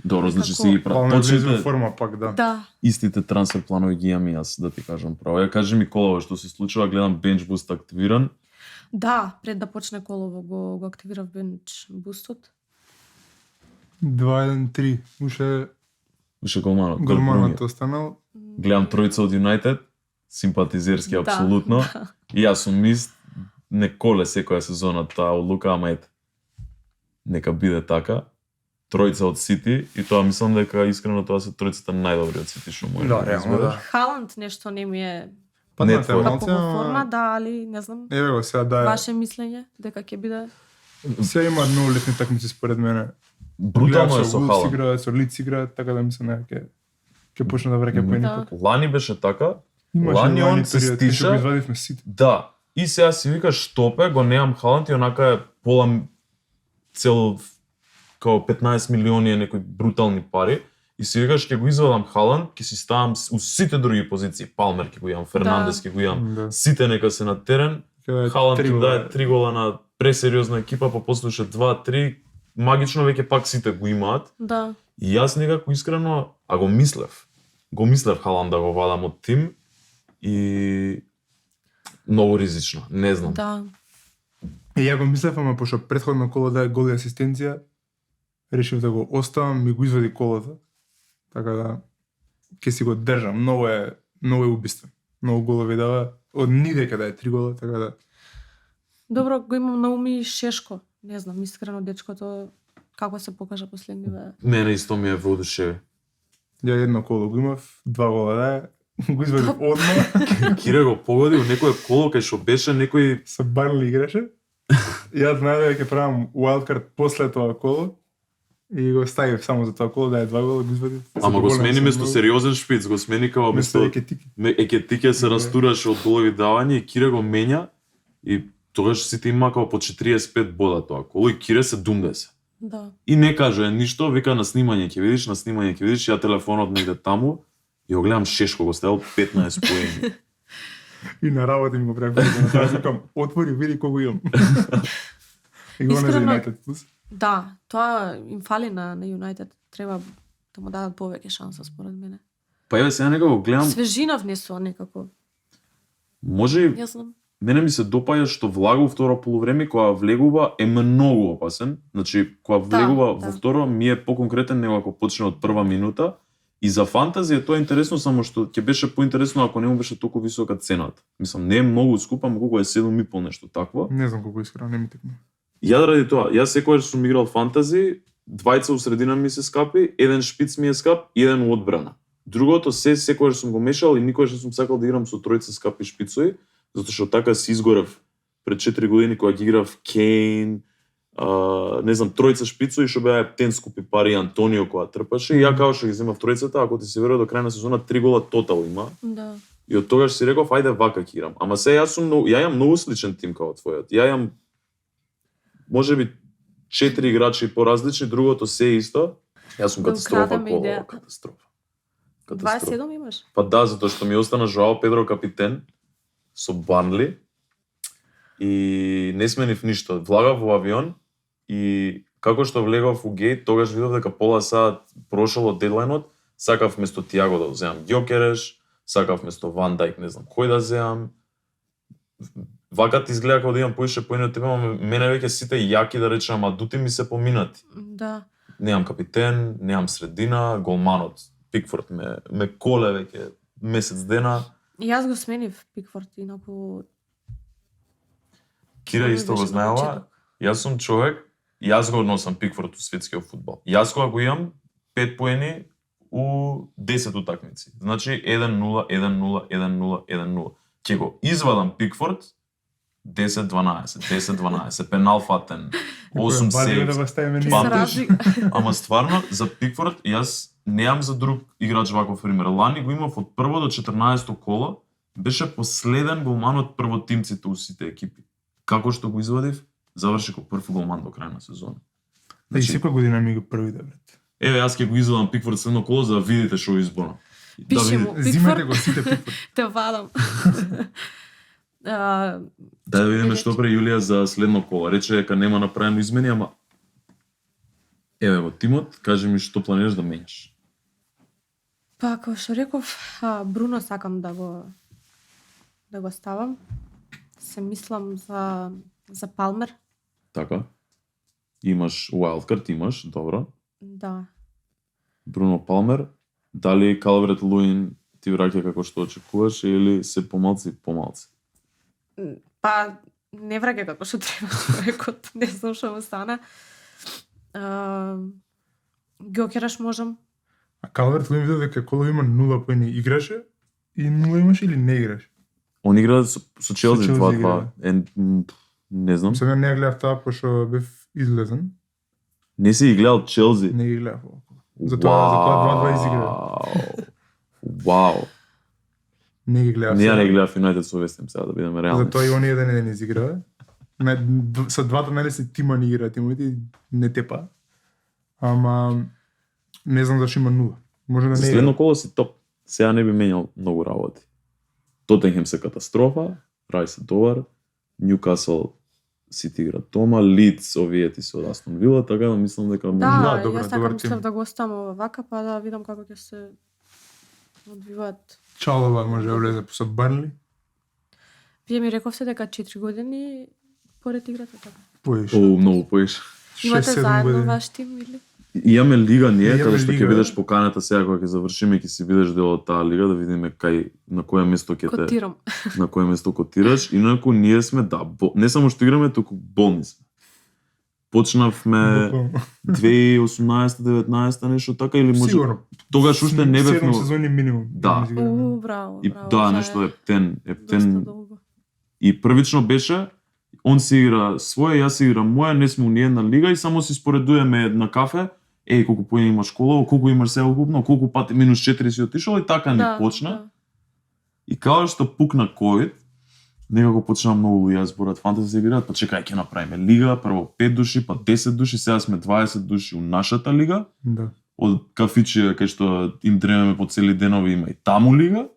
Добро, значи Како- си ги прави. Палме влезе во Точните форма пак, да. Да, истите трансфер планови ги имам и јас, да ти кажам право. Ја кажи ми колово што се случува, гледам бенч буст активиран. да, пред да почне колово го активирав бенч бустот. 2-1-3. Уше Уште голманот. голманот останал. Гледам тројца од Юнайтед, симпатизерски Да, апсолутно. да. И јас сум мист, не коле секоја сезона таа одлука, ама ете. Нека биде така. Тројца од Сити и тоа мислам дека искрено тоа се тројцата најдобри од Сити што може Да, реално, да. Халанд нешто не ми е Па Не на твој. како темалција, во форма, да, али не знам. Еве го, сега да Ваше мислење дека ќе биде Сега има многу лесни такмици според мене. Брутално е Гледам со Wolves Халанд. играат, со Лиц играат, така да мислам дека ќе почне да враќа поени Да. пак. Лани беше така. Имаше Лани он лани се период, кога стиша. го извадивме Сити. Да. И сега си викаш штопе, го неам Халанд и онака е пола цел као 15 милиони е некои брутални пари. И си викаш ќе го извадам Халанд, ќе си ставам у сите други позиции. Палмер ќе го имам, Фернандес ќе го имам. Да. Сите нека се на терен. Каде Халанд три ќе гола. даде 3 гола на пресериозна екипа, па после уште 2-3. Магично веќе пак сите го имаат. да. И јас некако искрено, а го мислев. Го мислев Халанд да го вадам од тим и многу ризично, не знам. Да. Ја го мислев, ама пошто претходно коло даде гол и асистенција, решив да го оставам, ми го извади колото. Така да ќе си го држам. Многу е убиствен. Многу голови дава. Од нидека да е 3 гола, така да. Добро, го имам на уми и Шешко. Не знам, искрено дечкото како се покажа последниве. Мене исто ми е воодушеви. Ја едно коло го имав, 2 гола да е. Го извадив одма. Кире го погоди у некое коло кај што беше некој Со Барли играше. Јас знаев дека ќе правам wildcard после тоа коло. И го ставив само за тоа коло да е 2 гола, го извадив. ама го Задоволен смени сум место многу. сериозен шпиц, го смени као Место место Екетики. Екетике се Да. растураше од голови давање и Кире го менја и тогаш сите има као по 45 бода тоа коло и Кире 70. Да. И не каже ништо, вика на снимање ќе видиш, на снимање ќе видиш, ја телефонот негде таму и го гледам Шешко го ставил 15 поени. И на работа ми го правив. Јас викам, отвори, види кого имам. И го не за Искрено- United Plus. Да, тоа им фали на Юнайтед. Треба да му дадат повеќе шанса според мене. Па еве сега некако гледам, Свежина внесува некако. може и Јас знам. мене ми се допаѓа што влага во второ полувреме, кога влегува е многу опасен. Значи, кога влегува да. во второ ми е поконкретен него ако почне од прва минута. И за фантази е тоа интересно, само што ќе беше поинтересно ако не му беше толку висока цената. Мислам, не е многу скупа, ама колку е 7,5 нешто такво. Не знам колку искрено, не ми текна. Ја ради тоа, јас секогаш сум играл фантази, двајца у средина ми се скапи, еден шпиц ми е скап и еден у одбрана. Другото секогаш сум го мешал и никогаш не сум сакал да играм со тројца скапи шпицови, затоа што така си изгорев пред 4 години кога ги играв Кейн, не знам, тројца шпицови што беа птен скупи пари, Антонио кога трпаше и ја као што ги земав тројцата, ако ти се верува до крај на сезона 3 гола тотал има. Да. И од тогаш си реков ајде вака ќе играм. Ама се јас имам многу сличен тим као твојот. Ја имам можеби 4 играчи поразлични, другото се исто. Јас сум Да катастрофа украдеме кола, идејата. катастрофа. 27 имаш? Па да, затоа што ми остана Жоао Педро капитен со Банли и не сменив ништо. Влагав во авион и како што влегов у гејт, тогаш видов дека пола саат прошол од дедлајнот, сакав место Тиаго да земам Ѓокереш, сакав место Ван Дајк, не знам кој да земам. Вака ти изгледа како да имам поише поени од тебе, ама мене веќе сите јаки да речам адути ми се поминати. Да. Немам капитен, немам средина, голманот Пикфорд ме коле веќе месец дена. И јас го сменив Пикфорд, инаку... Кира Тоа ми исто го беше знае на ова. почеток. Јас сум човек, јас го носам Пикфорд у светскиот фудбал. Јас кога го имам 5 поени у 10 утакмици. Значи 1-0, 1-0, 1-0, 1-0. Ќе го извадам Пикфорд 10-12, 10-12, пенал фатен, 8 Бали да сейв. го ставиме Ке ние. се Памтиш? разлика. Ама стварно, за Пикфорд, јас неам за друг играч ваков пример. Лани го имав од прво до 14 коло, беше последен голман од првотимците у сите екипи. Како што го извадив, заврши како прв голман до крај на сезона. Да, и секоја година ми го првите, брат. Еве, јас ќе го извадам Пикфорд со едно коло за да видите што изборам. Пише да му. видите. Зимете го сите Пикфорд. Те вадам. Да видиме Рече. што пре Јулија за следно коло. Рече дека нема направено измени, ама еве го тимот, кажи ми што планираш да менјаш. Па, како што реков, Бруно сакам да го ставам. Се мислам за Палмер. Така. Имаш wildcard, имаш, добро. Да. Бруно Палмер, дали Калверт Луин ти враќа како што очекуваш или се помалци и помалци? Па, не враќа како што треба човекот, не знам што му стана. Ѓокераш можам. А Калверт Луин видел дека коло има 0 поени играше и 0 имаше или не играше. Он игра со Челси Челси 2-2. игра. Не знам. Сега не ја гледав таа пошто бев излезен. Не си ги гледал Челси. Не ги гледав. Затоа 2-2 изигра. Вау. Не ги гледав. Не ја сега. не гледав Юнајтед со Вестем сега да бидеме реални. Затоа и они еден ден изигра. Со двата најлесни тима ни игра, тимовите и не тепа. Ама не знам зашто има 0. Може да За не следно игра. коло си топ. Сега не би менјал многу работи. Тотенхем се катастрофа, Рајс е добар, Ньюкасл Сити игра дома, Лидс овие ти се од Астон Вила, така да мислам дека може. Да, добар, јас така добар мислев тим. да го оставам ова вака, па да видам како ќе се одвиваат. Чалова може да влезе со Барнли. Вие ми рековте дека 4 години поред играта така. Поиш. О, многу поиш. Имате 6-7 заедно години. ваш тим или? Имаме лига ние, Имаме каде што ќе лига, бидеш да. поканета сега кога ќе завршиме, ќе си бидеш дел од таа лига да видиме кај на кое место ќе те Котирам. на кое место котираш. Инаку ние сме не само што играме, туку болни сме. Почнавме Буквално. 2018-19 нешто така или може Сигурно. тогаш уште не 7 бевме. сезони минимум. Да. Браво, И браво. да, тоа нешто е ептен, доста ептен. долго. И првично беше он си игра своје, јас си играм моја, не сме у ниедна лига и само си споредуваме на кафе. Еј, колку поени имаш коло, колку имаш сега ukupно, колку пати минус 4 си отишол и така ни почна. Да. И као што пукна ковид, некако почна многу луѓе да зборат фантази да играат, па чекај ќе направиме лига, прво 5 души, па 10 души, сега сме 20 души у нашата лига. Да. Од кафичија кај што им дремеме по цели денови има и таму лига.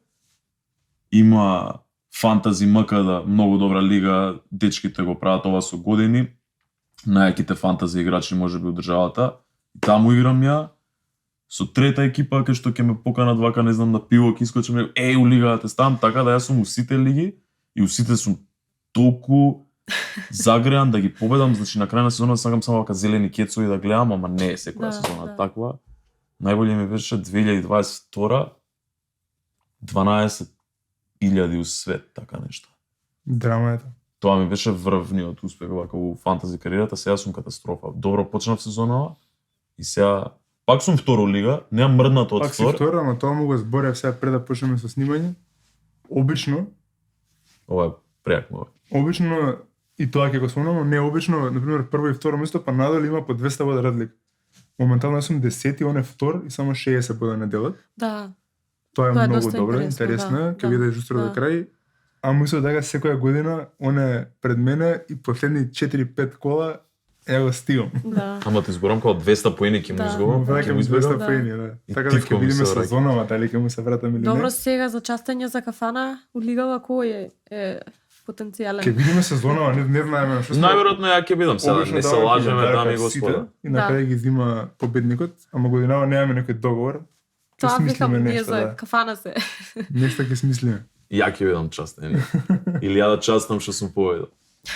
Има фантази МК да многу добра лига, дечките го прават ова со години. Најаките фантази играчи можеби од државата. И таму играм ја со трета екипа кај што ќе ме поканат вака, не знам, на пиво, ќе искочам, еј, у лига да те ставам, така да јас сум у сите лиги и у сите сум толку загреан да ги победам, значи на крај на сезона сакам само вака зелени кецови да гледам, ама не е секоја Да, сезона да. таква. Најбоље ми беше 2022 12.000 у свет, така нешто. Драма е тоа. Тоа ми беше врвниот успех вака у фантази кариерата, сега сум катастрофа. Добро почнав сезонава и сега пак сум второ лига, неам мрднато од Пак си втор. втора, ама тоа му го зборев сега пред да почнеме со снимање. Обично, Ова е преак ова. обично и тоа ќе го спомнам, но не обично, на пример, прво и второ место, па надолу има по 200 бода разлика. Моментално јас сум 10-ти, он е втор и само 60 бода не делат. Да. Тоа е Тоа е многу доста добро, интересно, интересно, да, ќе да, биде жустро да. до крај. А мислам дека секоја година он е пред мене и последни 4-5 кола Ево стигам. Да. Ама ти изборам како 200 поени ќе му Да. изгубам. Враќам Ќе му 200 изборам. Да. поени, да. И Така да титко ќе ми видиме се враќа. сезонава, дали ќе му се вратам или Добро, не. сега за частење за кафана у лигава кој е потенцијален? Ќе видиме сезонава, не знаеме што Најверојатно ја ќе бидам сега, Обично не се даваме лажеме подарка дами и сите господа. И на Да. крај ги взима победникот, ама годинава немаме некој договор. Ќе Тоа викам смислиме ние нешто, за да. кафана се. Нешто ќе смислиме. Ја ќе бидам частен. Или ја да частам што сум победил.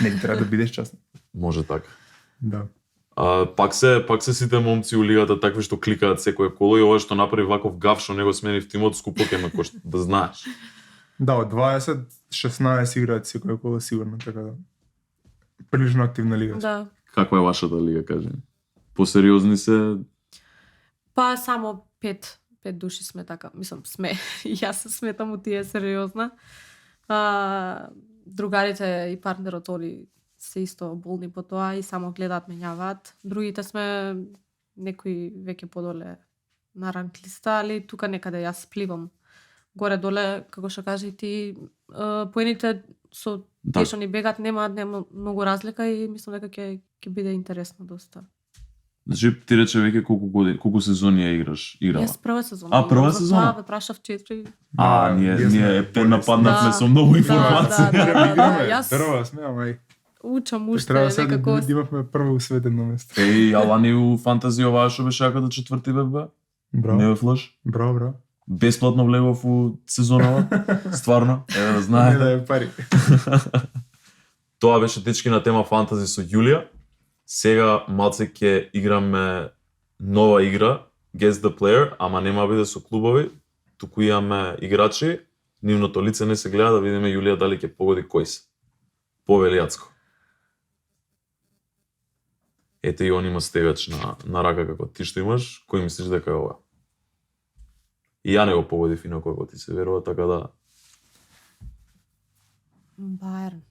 Не треба да бидеш честен. Може така. Да. Пак се сите момци у лигата такви што кликаат секое коло и ова што направи ваков гаф што него смени в тимот скупо ќе ме кошта, да знаеш. Да, од 20-16 играат секој коло сигурно, така да. Прилично активна лига. Да. Каква е вашата лига, кажи? Посериозни се? Па само 5 души сме така, мислам сме. И јас се сметам у тие сериозна. Другарите и партнерот они се исто болни по тоа и само гледаат, менјаваат. Другите сме некои веќе подоле на ранг листа, али тука некаде јас пливам горе доле, како што кажа и ти, поените со Да. тие што ни бегат нема многу разлика и мислам дека ќе биде интересно доста. Значи ти рече веќе колку сезони ја играла. Јас прва сезона. А, прва За сезона? Тоа ве прашав 4. Ние сме нападнавме Да. со многу информации. Јас Дрва сме, ама и учам уште треба се некако. да имавме прво усветено место. Еј, Алани у фантазија оваа што беше јаката четврти бе? Не Браво, бе флаш? браво. Бесплатно влегов у сезонава. Стварно, еве да Не знаете. да е пари. Тоа беше дечки на тема фантази со Јулија. Сега малце ќе играме нова игра, Guess the Player, ама нема биде со клубови, туку имаме играчи, нивното лице не се гледа да видиме Јулија дали ќе погоди кој се. Повели Јацко. Ете и он има стегач на рака како ти што имаш, кој мислиш дека е ова? И ја не го погодив инако како ти се верува, така да... Баерн.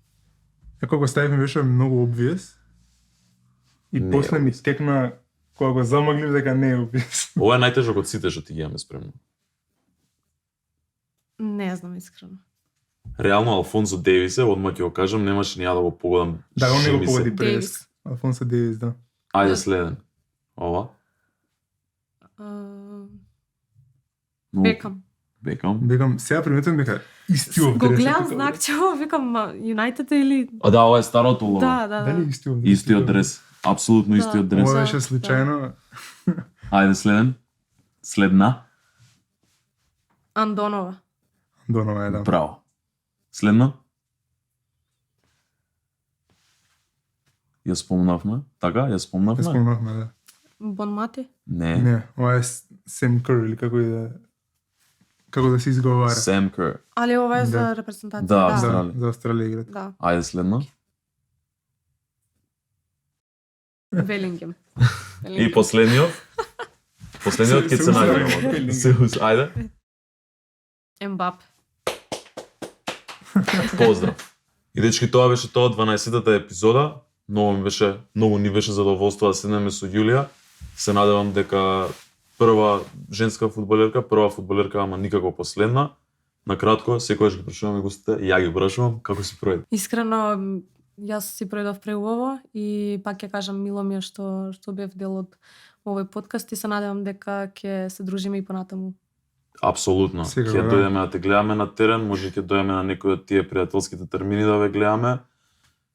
Како го ставивме беше многу obvious. И Не после е ми obvious. текна кога го замаглив дека не е obvious. Ова е најтежок од сите што ти ги имаме спремно. Не знам искрено. Реално Алфонсо Дейвис е, одма ќе го кажам, немаше ни ја да го погодам. Да, он не го Шеми се. погоди през. Дейвис. Алфонсо Дейвис, да. Ајде Да. следен. Ова. Бекам. Бекам. Бегам, сега приметувам дека истиот Го дрес е гледам тука, знакчево, викам Юнајтед или... А да, ова е старото лого. Да. Дали истиот дрес? Истиот дрес. Апсолутно Да. истиот дрес. Ова Да, беше случајно. Ајде следен. Следна. Андонова. Донова е, да. Браво. Следна. Ја спомнавме. Така, ја Не спомнавме. спомнавме, да. Бонмати? Не. Не, ова е Сем Кур или како да се изговара. Сем Кер. Али ова е Да. за репрезентација. Да, да. Австралија. За Австралија играт. Да. Ајде следна. Велингем. И последниот. Последниот ќе Се се узнај. најдеме. Се уз- Ајде. Ембап. Поздрав. И дечки, тоа беше тоа 12-тата епизода. Многу ни беше задоволство да седнеме со Јулија. Се надевам дека прва женска фудбалерка, ама никако последна. На кратко, секогаш ги прашуваме гостите, ја ги прашувам како си пројде. Искрено, јас си пројдов преубаво и пак ќе кажам мило ми е што бев дел од овој подкаст и се надевам дека ќе се дружиме и понатаму. Апсолутно. Секако, Ќе да. дојдеме да те гледаме на терен, може ќе дојдеме на некој од тие пријателските термини да ве гледаме.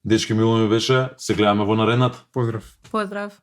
Дечки, мило ми беше, се гледаме во наредната. Поздрав. Поздрав!